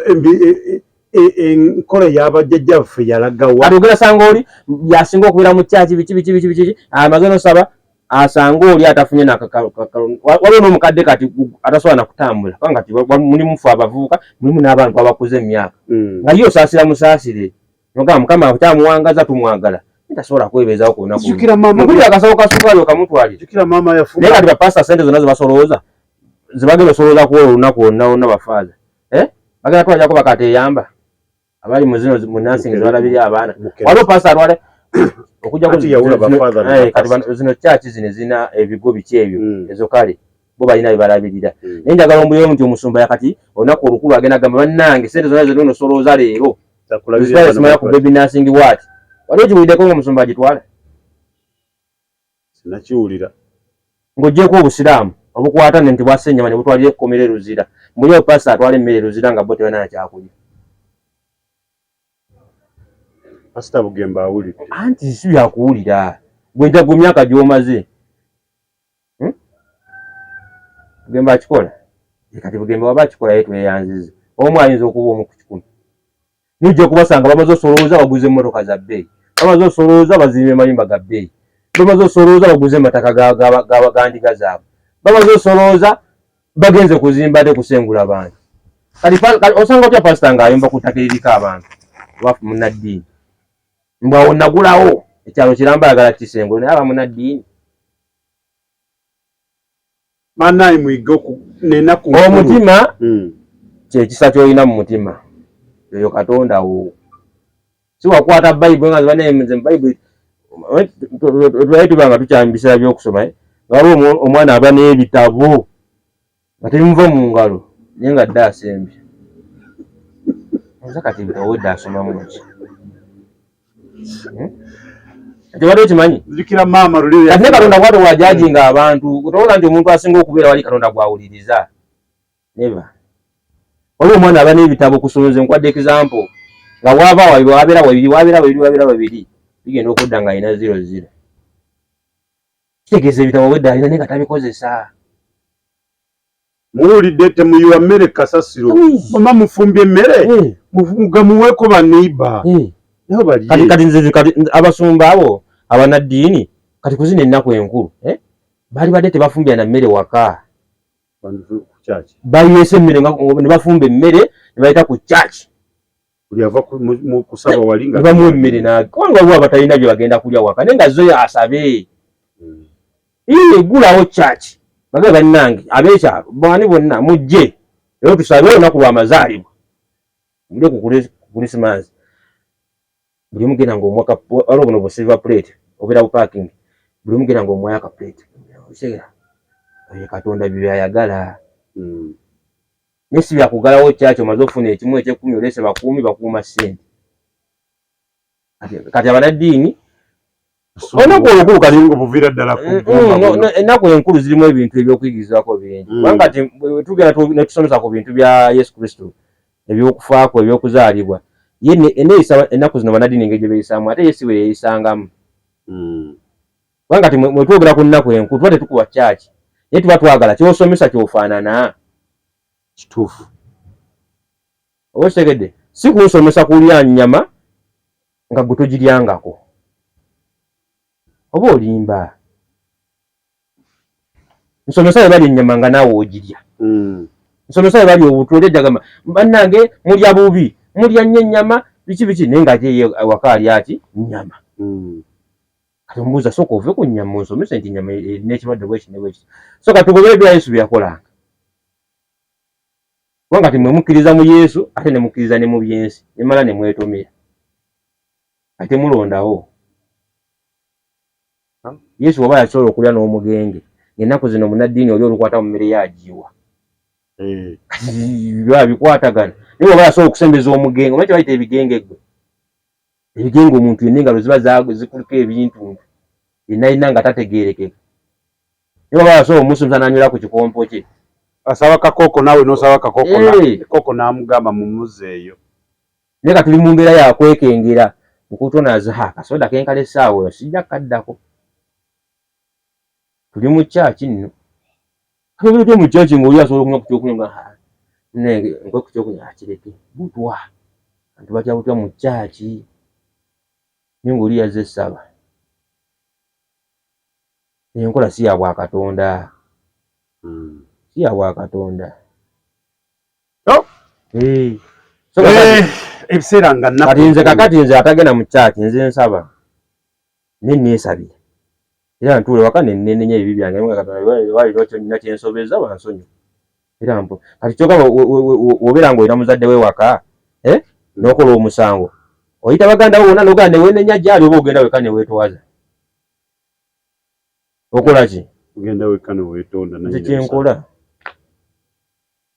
enkola y'abajjajjaffe yalagawa. Kati ogenda sanga oli yasinga okubeera mu kyaki biki biki biki biki, amaze n'osaba asanga oli atafunye waliwo n'omukadde kati atasobola na kutambula, kubanga kati mulimu ffe abavubuka, mulimu n'abantu abakuze emyaka. Nga ye osaasira musaasire. Nogamba Mukama akyamuwangaza tumwagala. Tasobola kwebeezawo ku lunaku. Jjukira maama Mugulire akasawo ka sukaali okamutwalire. Jjukira maama yafumba. Naye kati bapasita ssente zonna ze basolooza, ze bagenda osolooza ku olwo olunaku lwonna lwonna bafaaza. Bagenda twalirako bakateeyamba. Abali mu zino mu nursing ze balabirira abaana. Waliwo pasita atwale okujjako Ati yawula bafather ne kati bapasita. zino church zino ezirina ebigo biki ebyo, ezo kale bo balina bye balabirira. Naye njagala ombuyeyo nti omusumba yakati olunaku olukulu agenda agamba bannange ssente zonna ze tugenda osolooza leero. Zakulabirira Zitwale bano simanya ku batwale. baby nursing what. Waliwo okiwuliddeko ng'omusumba agitwala? Sinakiwulira. Ng'oggyeeko obusiraamu obukwata nti bwassa ennyama ne butwalira ekkomera e Luzira. Mbuulira pasita atwala emmere e Luzira nga bo tebalina na kyakulya. Pasita Bugembe awulidde. Anti si byakuwulira. Gwe nja gwe myaka gy'omaze. Bugembe akikola. Kati Bugembe waba akikola ye tweyanziza. Omu ayinza okuba omu ku 100. Nujja kubasanga bamaze osolooza baguze emmotoka za bbeeyi. Bamaze osolooza bazimbye mayumba ga bbeeyi. Bamaze osolooza baguze amataka ga ndiga zaabwe. Bamaze osolooza, bagenze kuzimba ate kusengula bantu. Kati osanga otya pasita ng'ayomba ku ttaka eririko abantu oba munnaddiini? Mbu awo nagulawo ekyalo kiramba ayagala kisengule, naye aba munnaddiini. Bannange muyige nenaku omutima kyekisa ky'olina mu mutima, oyo Katonda wo. Si wakwata Bayibuli nga banaye nze Bayibuli twali tuba nga tukyali mu biseera by'okusoma, nga waliwo omwana aba n'ebitabo nga tebimuva mu ngalo, naye nga dde asembye. Nze kati ebitabo wedde asomamu ki? Tewali okimanyi? Nzijukira maama luli Kati ne Katonda bw'atyo bw'ajajinga abantu, tolowooza nti omuntu asinga okubeera wali Katonda gw'awuliriza. Never. Waliwo omwana aba n'ebitabo ku ssomero, nze nkuwadde example, nga bw'ava wabiri, wabeera babiri, wabeera babiri, wabeera babiri, bigenda okudda ng'alina 0-0. Kitegeeza ebitabo obwedda alina naye nga tabikozesa. Muwulidde, temuyiwa mmere kasasiro. Mama mufumbye emmere, mugamuweeko ba neighbor. Nabo balye. Kati kati nze kati abasumba abo abanaddiini kati kuzina ennaku enkulu, baali badde tebafumbira na mmere waka. Bayeesa emmere ne bafumba emmere ne bayita ku church. Buli ava mu kusaba wali nga ne bamuwa emmere naage. Kubanga waliwo abatalina bye bagenda kulya waka naye nga zo asabe. Eggulawo church. Bagambe bannange ab'ekyalo bani bonna mujje era tusabe olunaku lw'amazaalibwa. Mulye ku Christmas. Buli omu genda ng'omuwa ka, waliwo buno bu silver plate obeera bu parking. Buli omu genda ng'omuwa aka plate. Okitegera? Oyo Katonda bye by'ayagala. Naye si bya kuggalawo church omaze okufuna ekimu eky'ekkumi oleese bakuumi bakuuma ssente. Kati abanaddiini olunaku olukulu kati obuviira ddala ku ggumba. Ennaku enkulu zirimu ebintu ebyokuyigirizwako bingi. Kubanga kati tugenda ne tusomesa ku bintu bya Yesu Kristo, ebyokufaako, ebyokuzaalibwa. Ye eneeyisa ennaku zino bannaddiini engeri gye beeyisaamu, ate ye si bwe yeeyisangamu. Kubanga kati mwe twogera ku nnaku enkulu tuba tetukuba church, naye tuba twagala ky'osomesa ky'ofaanana. Kituufu. Oba okitegedde? Si kunsomesa kulya nnyama nga gwe togiryangako. Oba olimba. Nsomesa bwe balya ennyama nga naawe ogirya. Nsomesa bwe balya obutwa, oli ajja agamba bannange mulya bubi, mulya nnyo ennyama, biki biki, naye ng'ate ye awaka alya ki? Nnyama. Kati omubuuza sooka ove ku nnyama onsomese nti ennyama erina ekirwadde bweki ne bweki. So kati tugobere bya Yesu bye yakolanga. Kubanga kati mwe mukkiriza mu Yesu ate ne mukkiriza ne mu by'ensi, ne mala ne mwetomera. Ate mulondawo. Yesu bw'aba yasobola okulya n'omugenge, ng'ennaku zino munnaddiini oli olukwata mu mmere ye agiwa. Kati biba bikwatagana. Naye bw'aba yasobola okusembeza omugenge, omanyi kye bayita ebigenge ggwe? Ebigenge omuntu yenna engalo ziba zikuliko ebintu yenna yenna nga tategeerekeka. Naye bw'aba yasobola omusomesa n'anywera ku kikompo kye. Asaba kakooko naawe n'osaba kakooko kooko n'amugamba mumuzzeeyo. Naye ka tuli mu mbeera ya kwekengera. Nkutonaza akasoda kenkala essaawa eyo sijja kaddako. Tuli mu church nno. Kati mu church ng'oli asobola okunywa ku kyokunywa nga naye nkwe ku kyokunywa akireke butwa. Abantu batya butwa mu church. Naye ng'oli yazze essaba. Enkola si ya bwakatonda. Si ya bwakatonda. Ebiseera nga kati nze kakati nze atagenda mu church nze nsaba ne neesabye era ntuule waka ne nenenya ebibi byange nga Katonda waliwo kyonna kyensobezza bansonyiwe. Era mpo kati kyokka wobeera ng'olina muzadde we waka n'okola omusango oyita baganda bo bonna n'ogenda ne weenenya gy'ali oba ogenda wekka ne weetwaza okola ki? Ogenda wekka ne weetonda. Nze kyenkola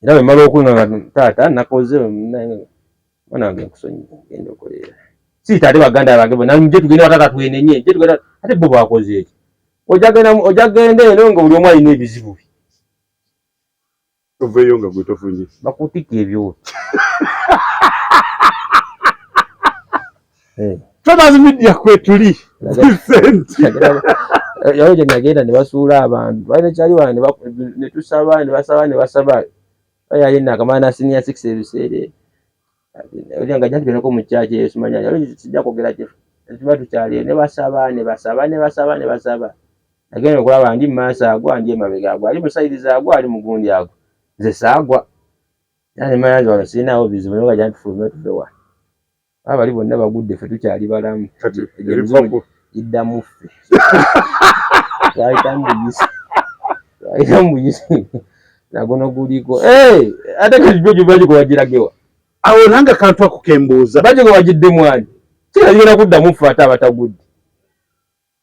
era bwe mmala okwenga nga taata nakoze mwana wange nkusonyiwa genda okolera siyita ate baganda bange bonna nje tugende wa taata twenenye nje tugende ate bo bakoze eki ojja genda eno nga buli omu alina ebizibu bye oveeyo nga gwe tofunye bakutikka ebyoto. Traders Media kwetuli Vincent. Yawo gye nagenda ne basuula abantu balina kyali wange ne tusaba ne basaba ne basaba yali nakamala na senior six ebiseera ebyo nga jja mu church eyo simanya sijja kwogera kifo tuba tukyali ne basaba ne basaba ne basaba ne basaba. Nagenda okulaba ndi mu maaso agwa, ndi emabega agwa, ali musayiriza agwa, ali mugundi agwa, nze saagwa. Era ne manya nti wano sirinaawo bizibu, naye nga jja tufulume tuve wano. Baba bali bonna bagudde, ffe tukyali balamu. Kati Egyo ebiva emizimu ku giddamu ffe. Twayitamu buyisi, twayitamu buyisi, naguno guliko. Eh, ate kati jojo baji wagiragewa Awo nange akantu ako kembuuza. Baji wagidde mwani kira kigenda kuddamu ffe ate abatagudde.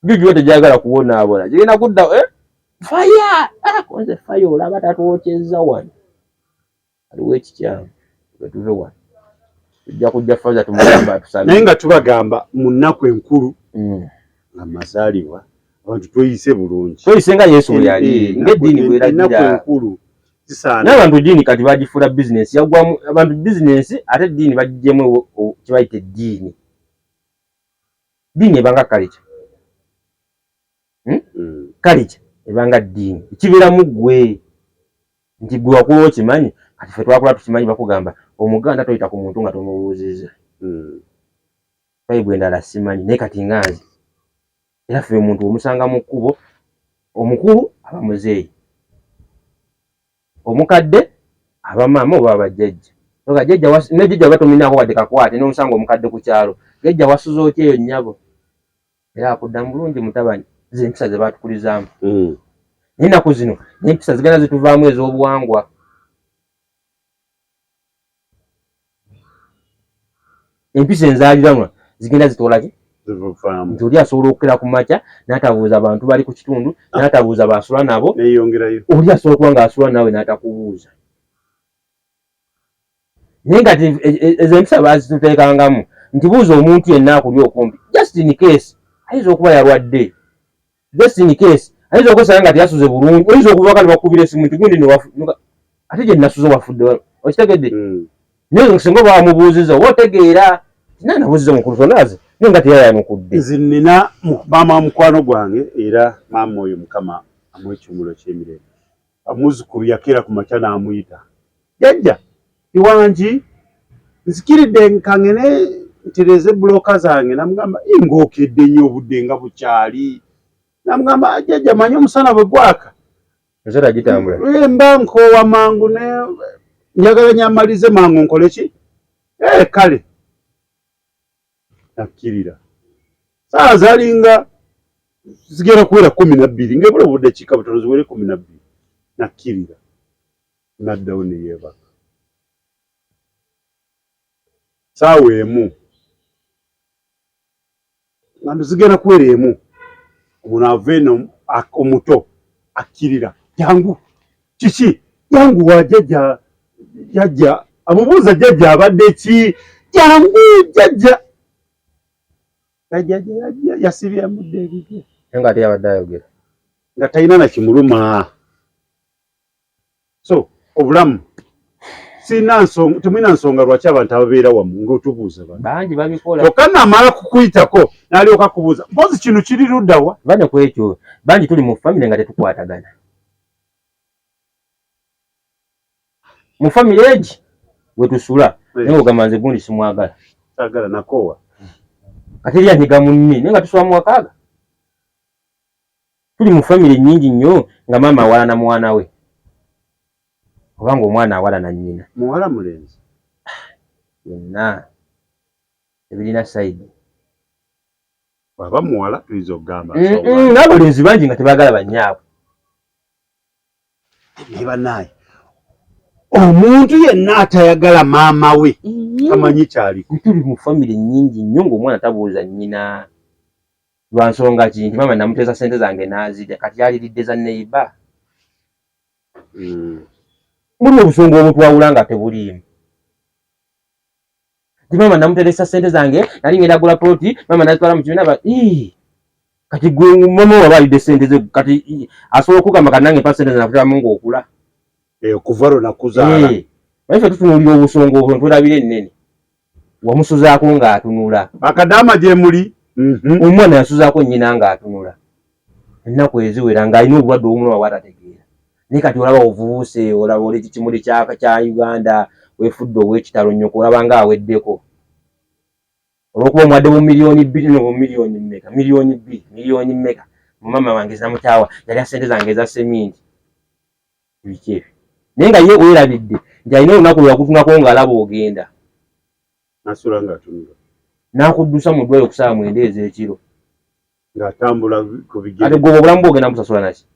Juju tegyagala kubonaabona, kigenda kudda eh? Fire! Ah, konze fire olaba tatwokyezza wano. Aliwo ekikyamu, tuve wano. Tujja kujja faza tumugamba atusabe. Naye nga tubagamba mu nnaku enkulu nga mazaalibwa abantu tweyise bulungi. Tweyise nga Yesu bwe yali, ng'eddiini bw'eragira. Ennaku enkulu zisaana. N'abantu eddiini kati bagifuula bizinensi, yaggwamu abantu bizinensi, ate eddiini bagiggyemu kye bayita eddiini. Ddiini ebanga culture. Culture ebanga ddiini. Kibeeramu ggwe. Nti ggwe wakula okimanyi, kati ffe twakula tukimanyi, bakugamba Omuganda toyita ku muntu nga tomubuuzizza. Bayibuli endala simanyi, naye kati nga nze. Era ffe omuntu omusanga mu kkubo, omukulu aba muzeeyi, omukadde aba maama oba aba jjajja. Nga jjajja ne jjajja oba tominaako wadde kakwate, n'omusanga omukadde ku kyalo. Jjajja wasuze otya eyo nnyabo? Era akuddamu bulungi mutabani. Ze empisa ze baatukulizaamu. Naye ennaku zino n'empisa zigenda zituvaamu ez'obuwangwa. Empisa enzaaliranwa zigenda zitoola ki? Zivaamu. Nti oli asobola okukera ku makya n'atabuuza bantu bali ku kitundu, n'atabuuza baasula nabo. Neeyongerayo. Oli asobola okuba ng'asula naawe n'atakubuuza. Naye nga ezo empisa baazituteekangamu nti buuza omuntu yenna akuli okumpi, just in case ayinza okuba yalwadde, just in case ayinza okwesanga nga teyasuze bulungi, oyinza okuva kale bakubira esimu nti gundi ate gye nasuze wafudde, okitegedde? Naye singa oba wamubuuzizza oba otegeera naye nabuuzizza omukulu Sonazi naye nga teyayanukudde. Nze nnina maama wa mukwano gwange, era maama oyo Mukama amuwe ekiwummulo ky'emirembe. Omuzzukulu yakeera ku makya n'amuyita, jjajja iwangi nzikiridde nkangene ntereeze bbulooka zange. Namugamba, ng'okedde nnyo obudde nga bukyali. Namugamba, jjajja manyi omusana bwe gwaka Ensota gitambula. Mba nkoowa mangu ne njagala nyamalize mangu nkole ki? Kale nakkirira. Saawa zalinga zigenda kuwera 12, ng'ebula obuddakiika butono ziwere 12. Nakkirira naddawo ne yeebaka. Saawa 1 nga zigenda kuwera 1, ono ava eno omuto akkirira, jangu kiki, jangu wa jjajja, jjajja amubuuza jjajja abadde ki, jangu jjajja. Jjajja yasibye amudde ebibye. Naye nga ate yabadde ayogera. Nga talina na kimuluma. So obulamu sirina nsonga, temulina nsonga lwaki abantu ababeera wamu ng'otubuuza bano. Bangi babikola. Kyokka namala kukuyitako n'alyoka kubuuza, mpozi kino kiri ludda wa? Bane ku ekyo, bangi tuli mu famire nga tetukwatagana. Mu famire egi we tusula, naye ogamba nze gundi simwagala. Saagala nakoowa. Kati eri anyiga munne, naye nga tusula mu wakaaga. Tuli mu famire nnyingi nnyo nga maama awalana mwana we. Oba ng'omwana awalana nnyina. Muwala mulenzi. Byonna ebirina side. Bw'aba muwala tuyinza okugamba. N'abalenzi bangi nga tebaagala bannyaabwe. Naye bannaaye, omuntu yenna atayagala maama we tamanyi kyaliko. Tuli mu famire nnyingi nnyo ng'omwana tabuuza nnyina. Lwa nsonga ki nti maama namuteesa ssente zange n'azirya, kati yaliridde za neighbor. Mulimu obusonga obutwawula nga tebuliimu. Nti maama namuteresa ssente zange, nali ngenda gula ploti, maama nazitwala mu kibiina, kati gwe maama waba alidde ssente ze, kati asobola okugamba kati nange mpa ssente zange nakuteramu ng'okula. Okuva lwo nakuzaala. Naye ffe tutunuulira obusonga obwo ntwerabira ennene. Wamusuzaako ng'atunula. Bakadaama gye muli. Omwana yasuzaako nnyina ng'atunula. Ennaku eziwera ng'alina obulwadde obumuluma bw'atategeera. Naye kati olaba ovuuse, olaba oli kikimuli kya Uganda, weefudde ow'ekitalo nnyoko, olaba ng'aweddeko. Olw'okuba omuwadde bu miliyoni bbiri, no bu miliyoni mmeka, miliyoni bbiri, miliyoni mmeka. Mama wange namukyawa, yalya sente zange eza seminti, biki ebyo. Naye nga ye weerabidde nti alina olunaku lwe yakutunako ng'alaba ogenda, nasula ng'atunula, n'akuddusa mu ddwaliro ku ssaawa 9 ez'ekiro ng'atambula ku bigere. Ate gwe obulamu bwogenda musasula naki?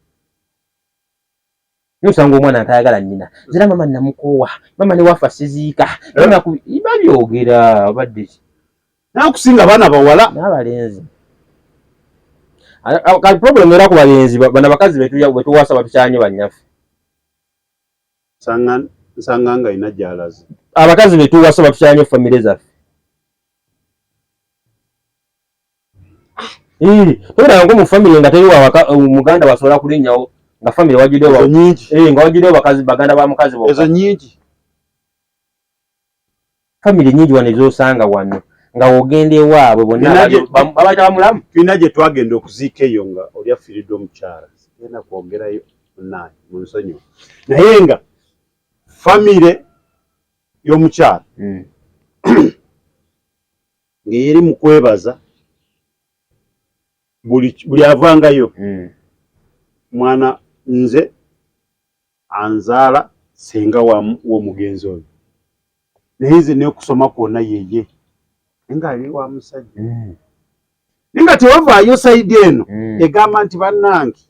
Naye osanga omwana atayagala nnyina, nzira mama namukoowa, mama ne wafa siziika, babyogera obadde ki? Nakusinga abaana bawala n'abalenzi. Kati problem era ku balenzi, bano abakazi betuwasa batukyanye bannyaffe. Nsanga nga ina gy'alaze. Abakazi betuwasa batukyanye famire zaffe. Tobeerangako mu famire nga teri muganda wasobola kulinnyawo, nga famire wajjuddewo nga wajjuddewo bakazi, baganda ba mukazi bokka. Ezo nnyingi. Famire nnyingi wano ez'osanga wano nga w'ogenda ewaabwe bonna babayita bamulamu. Tulina gye twagenda okuziika eyo nga oli afiiriddwa omukyala, sigenda kwogerayo naye mu nsonyiwa, naye nga famire y'omukyala ng'eri mu kwebaza buli avangayo, mwana nze anzaala senga w'omugenzi oyo, naye nze n'okusoma kwonna yeye, naye ng'ali wa musajja, naye nga tewavaayo side eno egamba nti bannange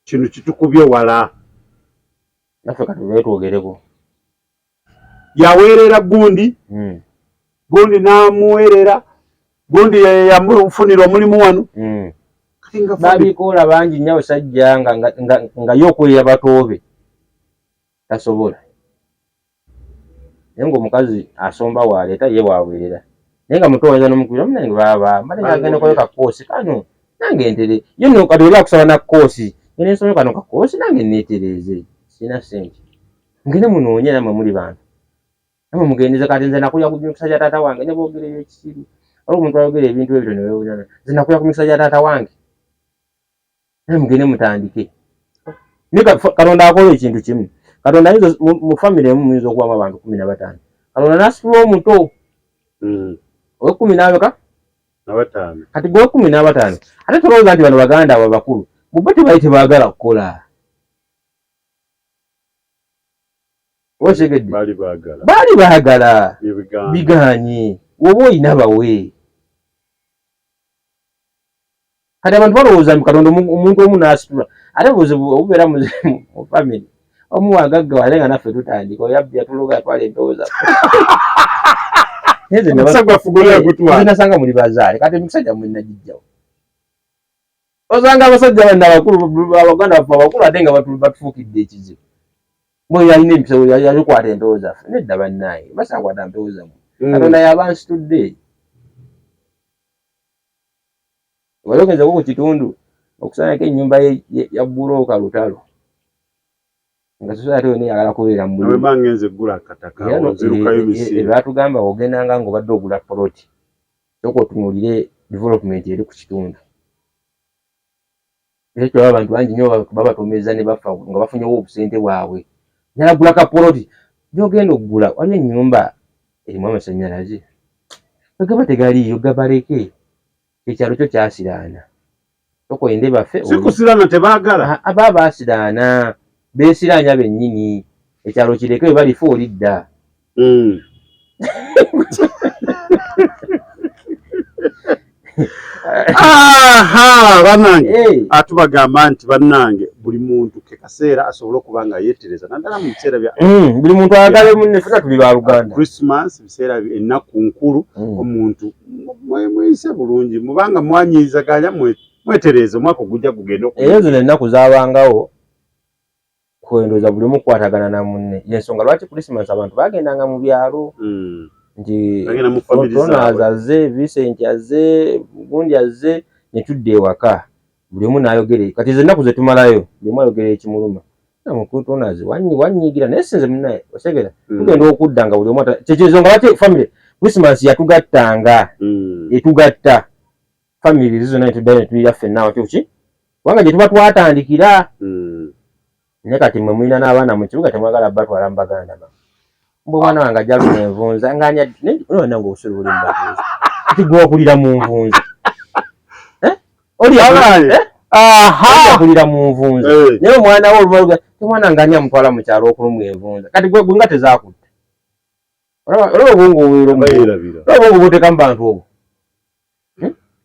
kino kitukubye wala. Naffe kati twogereko. Yaweerera gundi, gundi n'amuweerera gundi, yamufunira omulimu wano. Babikoola bangi nnyo abasajja nga ye okwerera batoobe tasobola, naye ng'omukazi asomba waaleeta ye waweerera, naye nga muto wayinza n'omukubira, munange baaba mbadde nagenda koyo kakoosi kano nange ntere ye nno. Kati oli akusaba na koosi, ngende nsome kano kakoosi nange neetereeze, sirina ssente, ngende munoonye. Nammwe muli bantu, namwe mugendeze. Kati nze nakulya ku mikisa gya taata wange, ne boogera ebyekisiru. Waliwo omuntu ayogera ebintu ebyo newewunyana, nze nakulya ku mikisa gya taata wange. Naye mugende mutandike. Naye Katonda akola ekintu kimu. Katonda ayinza mu famire emu muyinza okubamu abantu 15, Katonda n'asitula omuto owekumi n'abeka nabatano. Kati gwe 15, ate tolowooza nti bano baganda abo abakulu bo tebali tebaagala kukola. Okitegedde? Baali baagala. Baali baagala. Ebigambo. Bigaanye. Woba oyina bawe. Kati abantu balowooza nti Katonda omuntu omu n'asitula, ate obuzibu obubeera mu family, omu wagagga ate nga naffe tutandika oyo abbi yatuloga, yatwala empewo zaffe. Naye nze Omukisa gwaffe gwonna yagutwala. Nze nasanga muli bazaale, kati emikisa gyammwe nagijjawo. Osanga abasajja banno abakulu, abaganda baffe abakulu, ate nga batufuukidde ekizibu. Mwe yalina emikisa, yazikwata empewo zaffe. Nedda bannaaye, basakwata mpewo zammwe. Katonda yaba nsitudde. Wali ogenzeko ku kitundu okusangako ennyumba ya bulooka lutalo, nga sosa ate yonna eyagala kubeera mu Nawe bangenze gula akataka Era no- nzirukayo misinde. Batugamba ogendanga ng'obadde ogula poloti, sooka otunuulire development eri ku kitundu. Era kyolaba abantu bangi nnyo babatomeza ne bafa nga bafunyewo obusente bwabwe, nalagula ka poloti. Gyogenda okugula waliwo ennyumba erimu amasannyalaze? Bwe gaba tegaliiyo, gabaleke, ekyalo kyo kyasiraana. Sooka oyende baffe. Si kusirana, tebaagala. Aba baasiraana, beesiraanya bennyini. Ekyalo kireke, bwe balifa olidda. Aha, bannange, Hey. atubagamba nti bannange buli muntu ke kaseera asobole okuba nga yeetereza, naddala mu biseera bya Buli muntu ayagale munne, ffenna tuli baluganda. Christmas, biseera ennaku nkulu. Omuntu mweyise bulungi, mubanga mwanyizaganya, mwetereeze, omwaka ogujja gugenda Era zino ennaku zabangawo kwendoza buli omu kukwatagana na munne. Yensonga lwaki Christmas abantu bagendanga mu byalo, nti Bagenda mu family Tonazi zaabwe. azze, Vincent azze, gundi azze, ne tudda ewaka, buli omu n'ayogera. Kati ze ennaku ze tumalayo, buli omu ayogera ekimuluma. Tonazi wanyiigira, naye sinze munnaye, osegera. Tugenda okudda nga buli omu kyekyensonga lwaki family Christmas yatugattanga, etugatta family zonna, ne tuddayo ne tulira ffenna awaki ki, kubanga gye tuba twatandikira. Naye kati mmwe mulina n'abaana mu kibuga, temwagala batwala mu baganda ba mbwe. Omwana wange ajja luna envunza ng'ani, nange obusuulu buli mu batuuze. Kati gwe wakulira mu nvunza. Oli akulira mu nvunza naye omwana we olubaluga omwana nga ani amutwala mu kyalo okulumwa envunza kati gwe nga tezakutta. Olaba obwongo obwongo obuteeka mu bantu obwo.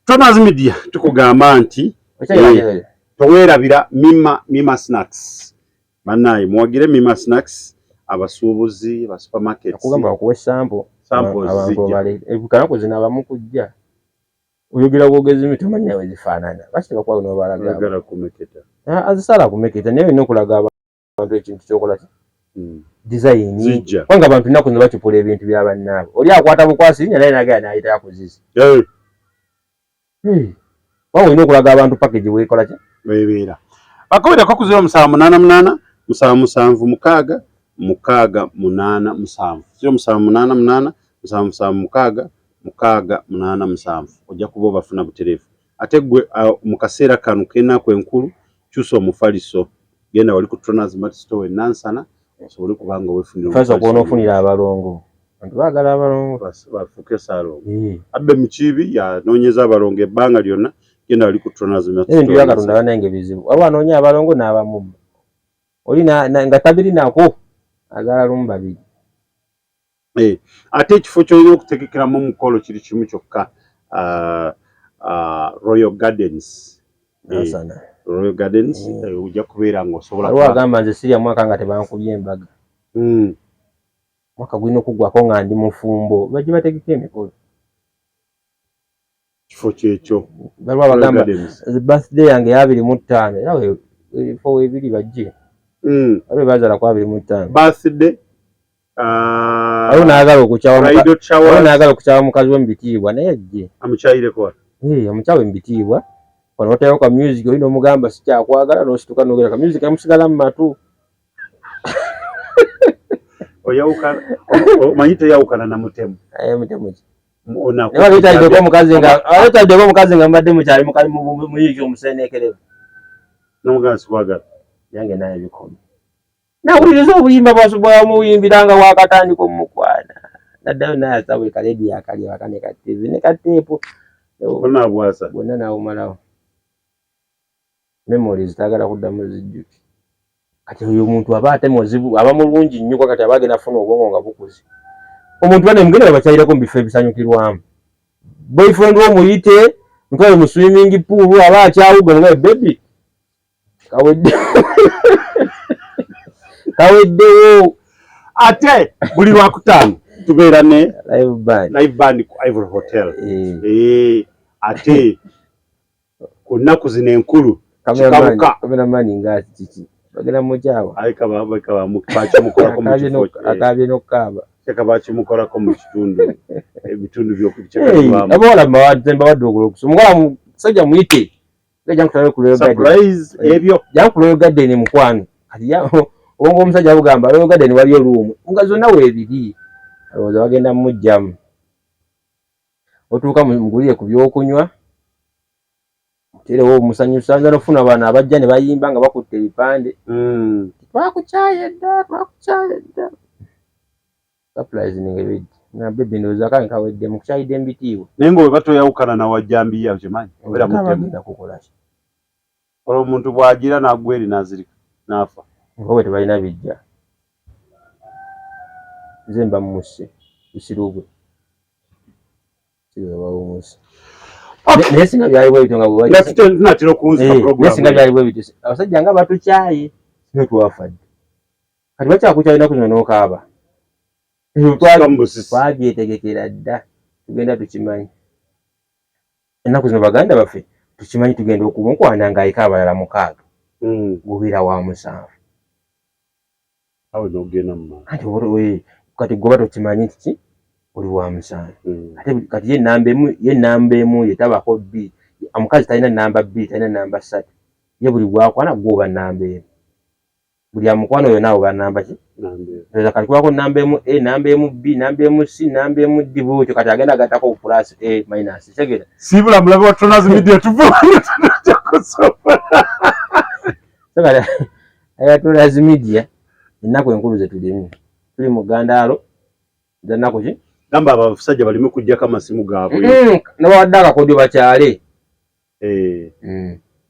Thomas Media tukugamba nti toweerabira Mima Snacks. Bannaye muwagire Mima Snacks, abasuubuzi ba supermarkets. Akugamba bakuwe sample. Abantu bale kanaku zino abamu kujja oyogera bwogezi mi tomanyi nawe zifaanana lwaki tebakuwa nobalaga azisala kumeketa naye olina okulaga abantu ekintu kyokola ki design kubanga abantu nnaku zino bacupula ebintu bya bannaabwe oli akwata bukwasi linnya naye nagenda n'ayita akuzizi kubanga olina okulaga abantu package weekola ki weebeera bakubireko ku 0788 776 687 0788 776 687 ojja kuba obafuna butereevu. Ate ggwe mu kaseera kano k'ennaku enkulu kyusa omufaliso genda wali ku Tronas Mart Store e Nansana osobole okuba nga weefunira omufaliso ofunira abalongo. Abantu baagala abalongo bafuuke ssaalongo. Abbe Mukiibi yanoonyeza abalongo ebbanga lyonna genda wali ku Tronas Mart Store. Ebintu bya Katonda bannange bizibu. Waliwo anoonya abalongo n'abamubba. Oli nga tabirinako azaala lumu babiri. Ate ekifo ky'olina okutegekeramu omukolo kiri kimu kyokka, Royal Gardens. Royal Gardens ojja kubeera ng'osobola. Waliwo agamba nze sirya mwaka nga tebankubye embaga. Mwaka gulina okuggwako nga ndi mufumbo bajje bategeke emikolo. Kifo kyekyo. Waliwo abagamba birthday yange ya 25 era ebifo weebiri bajje. Waliwo bazaala ku 25. Birthday waliwo n'ayagala okukyawa mukazi we mu bitiibwa naye ajje. Amukyayireko? Amukyawe mu bitiibwa. Wano watayo ka music olina omugamba sikyakwagala n'osituka n'ogera ka music amusigala mu matu. Oyawukana omanyi toyawukana na mutemu. Mutemu ki? Naye wetaddeko omukazi nga mubadde mukyali mukali muyiiki omuseeneekerevu. N'omugamba sikwagala. Yange naye bikome. Nawuliriza obuyimba bwamuyimbiranga wakatandika omukwana. Naddayo naye buli kalediyo akali ewaka ne ka TV ne ka teepu. Bonna bwonna n'awumalawo. Memories taagala kuddamu zijjuki. Kati oyo omuntu aba ate muzibu aba mulungi nnyo kati aba agenda afuna obwongo nga bukuze. Omuntu bane mugenda babakyayirako mu bifo ebisanyukirwamu. Boyfriend wo muyite mutwale mu swimming pool aba akyawuga nga baby kawedde kaweddewo. Ate buli lwakutaano tubeera ne live band ku Ivory Hotel. Ate ku nnaku zino enkulu kikabuka. Cameraman nga kiki bagenda mukyawa. Bakimukolako mu kifo akaabye n'okukaaba. Kyeka bakimukolako mu kitundu ebitundu by'okukyekazibwamu. Abawala mbawadde ogw'olukusa. Omuwala musajja muyite. Surprise ebyo. Jangu ku Royal Garden mukwano. Kati obwongo omusajja bugamba Royal Garden waliyo room nga zonna weebiri. Alowooza bagenda mmuggyamu. Otuuka mugulire ku byokunywa. Muteerewo omusanyusa nza n'okufuna bano abajja ne bayimba nga bakutte ebipande. Twakukyaye dda, twakukyaye dda. Surprise ngebejja. Na baby ndowooza kange kawedde mukukyayidde mu bitiibwa. Naye nga bwe batoyawukana na wajjambiya okimanyi obeera mutemu. Bagenda kukola ki? Olwo omuntu bw'agira n'agwa eri n'azirika n'afa. Nga bwe tebalina bijja. Nze mba mmusse busiru bwe. Naye singa byali bwe bityo nga bwe tunatera okuwunzika program. Naye singa byali bwe bityo abasajja nga batukyaye singa twafa dda. Kati bakyakukyaye ennaku zino n'okaaba. Twabyetegekera dda tugenda tukimanyi. Ennaku zino baganda baffe tukimanyi tugenda okumukwana ng'ayika abalala 6. Gubeera wa 7. Awo n'ogenda mu maaso. Anti kati gwe oba tokimanyi nti ki oli wa 7. Ate kati ye namba emu ye tabako bbiri. Omukazi talina namba 2, talina namba 3. Ye buli gw'akwana gwe oba namba emu. Buli amukwana oyo naawe oba namba ki? Ndowooza kati kubako namba emu A, namba emu B, namba emu C, namba emu D bw'otyo kati agenda agattako plus A minus. Kitegeera? Siibula mulabe wa Tronas Media tuva kusoma. So kati aya Tronas Media ennaku enkulu ze tulimu. Tuli mu ggandaalo za nnaku ki? Gamba abasajja baleme kuggyako amasimu gaabwe. Nabawadde akakodyo bakyale. Eh.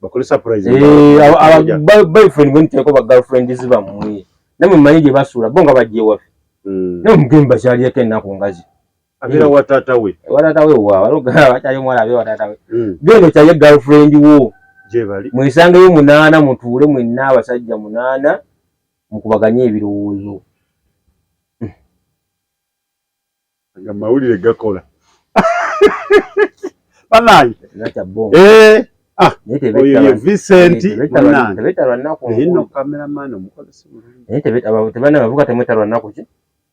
Bakole surprise. Eh, boyfriend bwe ba girlfriends bammwe. Namwe mmanyi gye basuula bo nga bajja ewaffe. Naye mugende bakyalireko ennaku ngazi. Abeera wa taata we. Wa taata we wa waliwo bakyali omuwala abeera wa taata we. Genda okyalye girlfriend wo. Gye bali. Mwesangeyo 8 mutuule mwenna abasajja 8 mukubaganye ebirowoozo. Nga mawulire gakola. Banaye. Eh. Ah, oyo ye Vincent munange. Tebettalwa nnaku. Naye nno cameraman omukozesa bulungi. Naye tebana bavuga temwettalwa nnaku ki?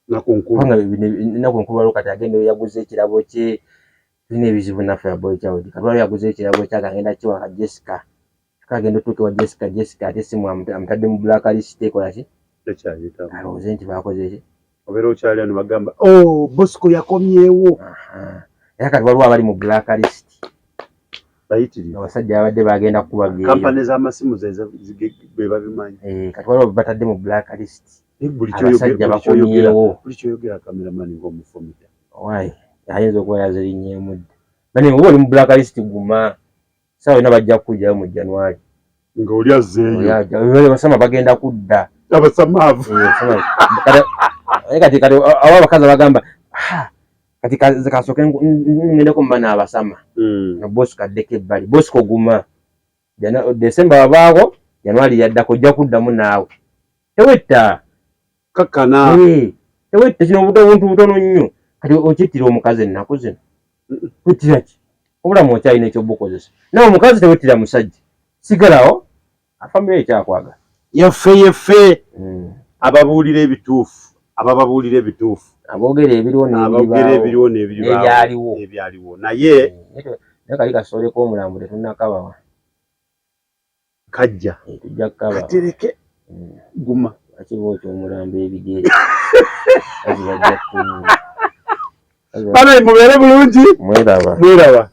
Nnaku nkulu. Kubanga ennaku enkulu waliwo kati agenda yaguze ekirabo kye. Tulina ebizibu naffe ya boy child. Kati waliwo yaguze ekirabo kye agenda kiwa ka Jessica. Kagenda otuuka wa Jessica, Jessica ate essimu amutadde mu black list ekola ki? Tekyayitamu. Alowooze nti baakoze ki? Obeera okyali ano bagamba, oh, Bosco yakomyewo. Era kati waliwo abali mu black list. Bayitirivu. Abasajja babadde bagenda kukuba byeyo. Kampani z'amasimu be babimanyi. Eh, kati waliwo batadde mu black list. Buli Abasajja bakomyewo. Buli kyoyogera cameraman ng'omufumita. Why? Ayinza okuba yazirinnyemu dda. Bane oba oli mu black list guma. Ssaawa yonna bajja kukugyayo mu January. Ng'oli azzeeyo. Abasama bagenda kudda. Abasamaavu. Kati kati abo abakazi abagamba kati kasooke ngendeko mu bano abasama. No Bosco addeko ebbali. Bosco guma. December wabaako, January yaddako ojja kuddamu naawe. Tewetta. Kakkana. Tewetta kino obuntu butono nnyo. Kati okittira omukazi ennaku zino. Wettira ki? Obulamu okyalina ekyobukozesa. Nawe omukazi tewettira musajja. Sigalawo famire ekyakwagala. Yaffe yeffe ababuulira ebituufu, abababuulira ebituufu. Aboogera ebiriwo Aboogera ebiriwo n'ebyaliwo. N'ebyaliwo. Naye naye kali kasole k'omulambo tetunnakabawa. Kajja. Tujja kukabawa. Katereke. Guma. Lwaki bookya omulambo ebigere? Kazi bajja kutubuula. Banaye mubeere bulungi. Mweraba. Mweraba.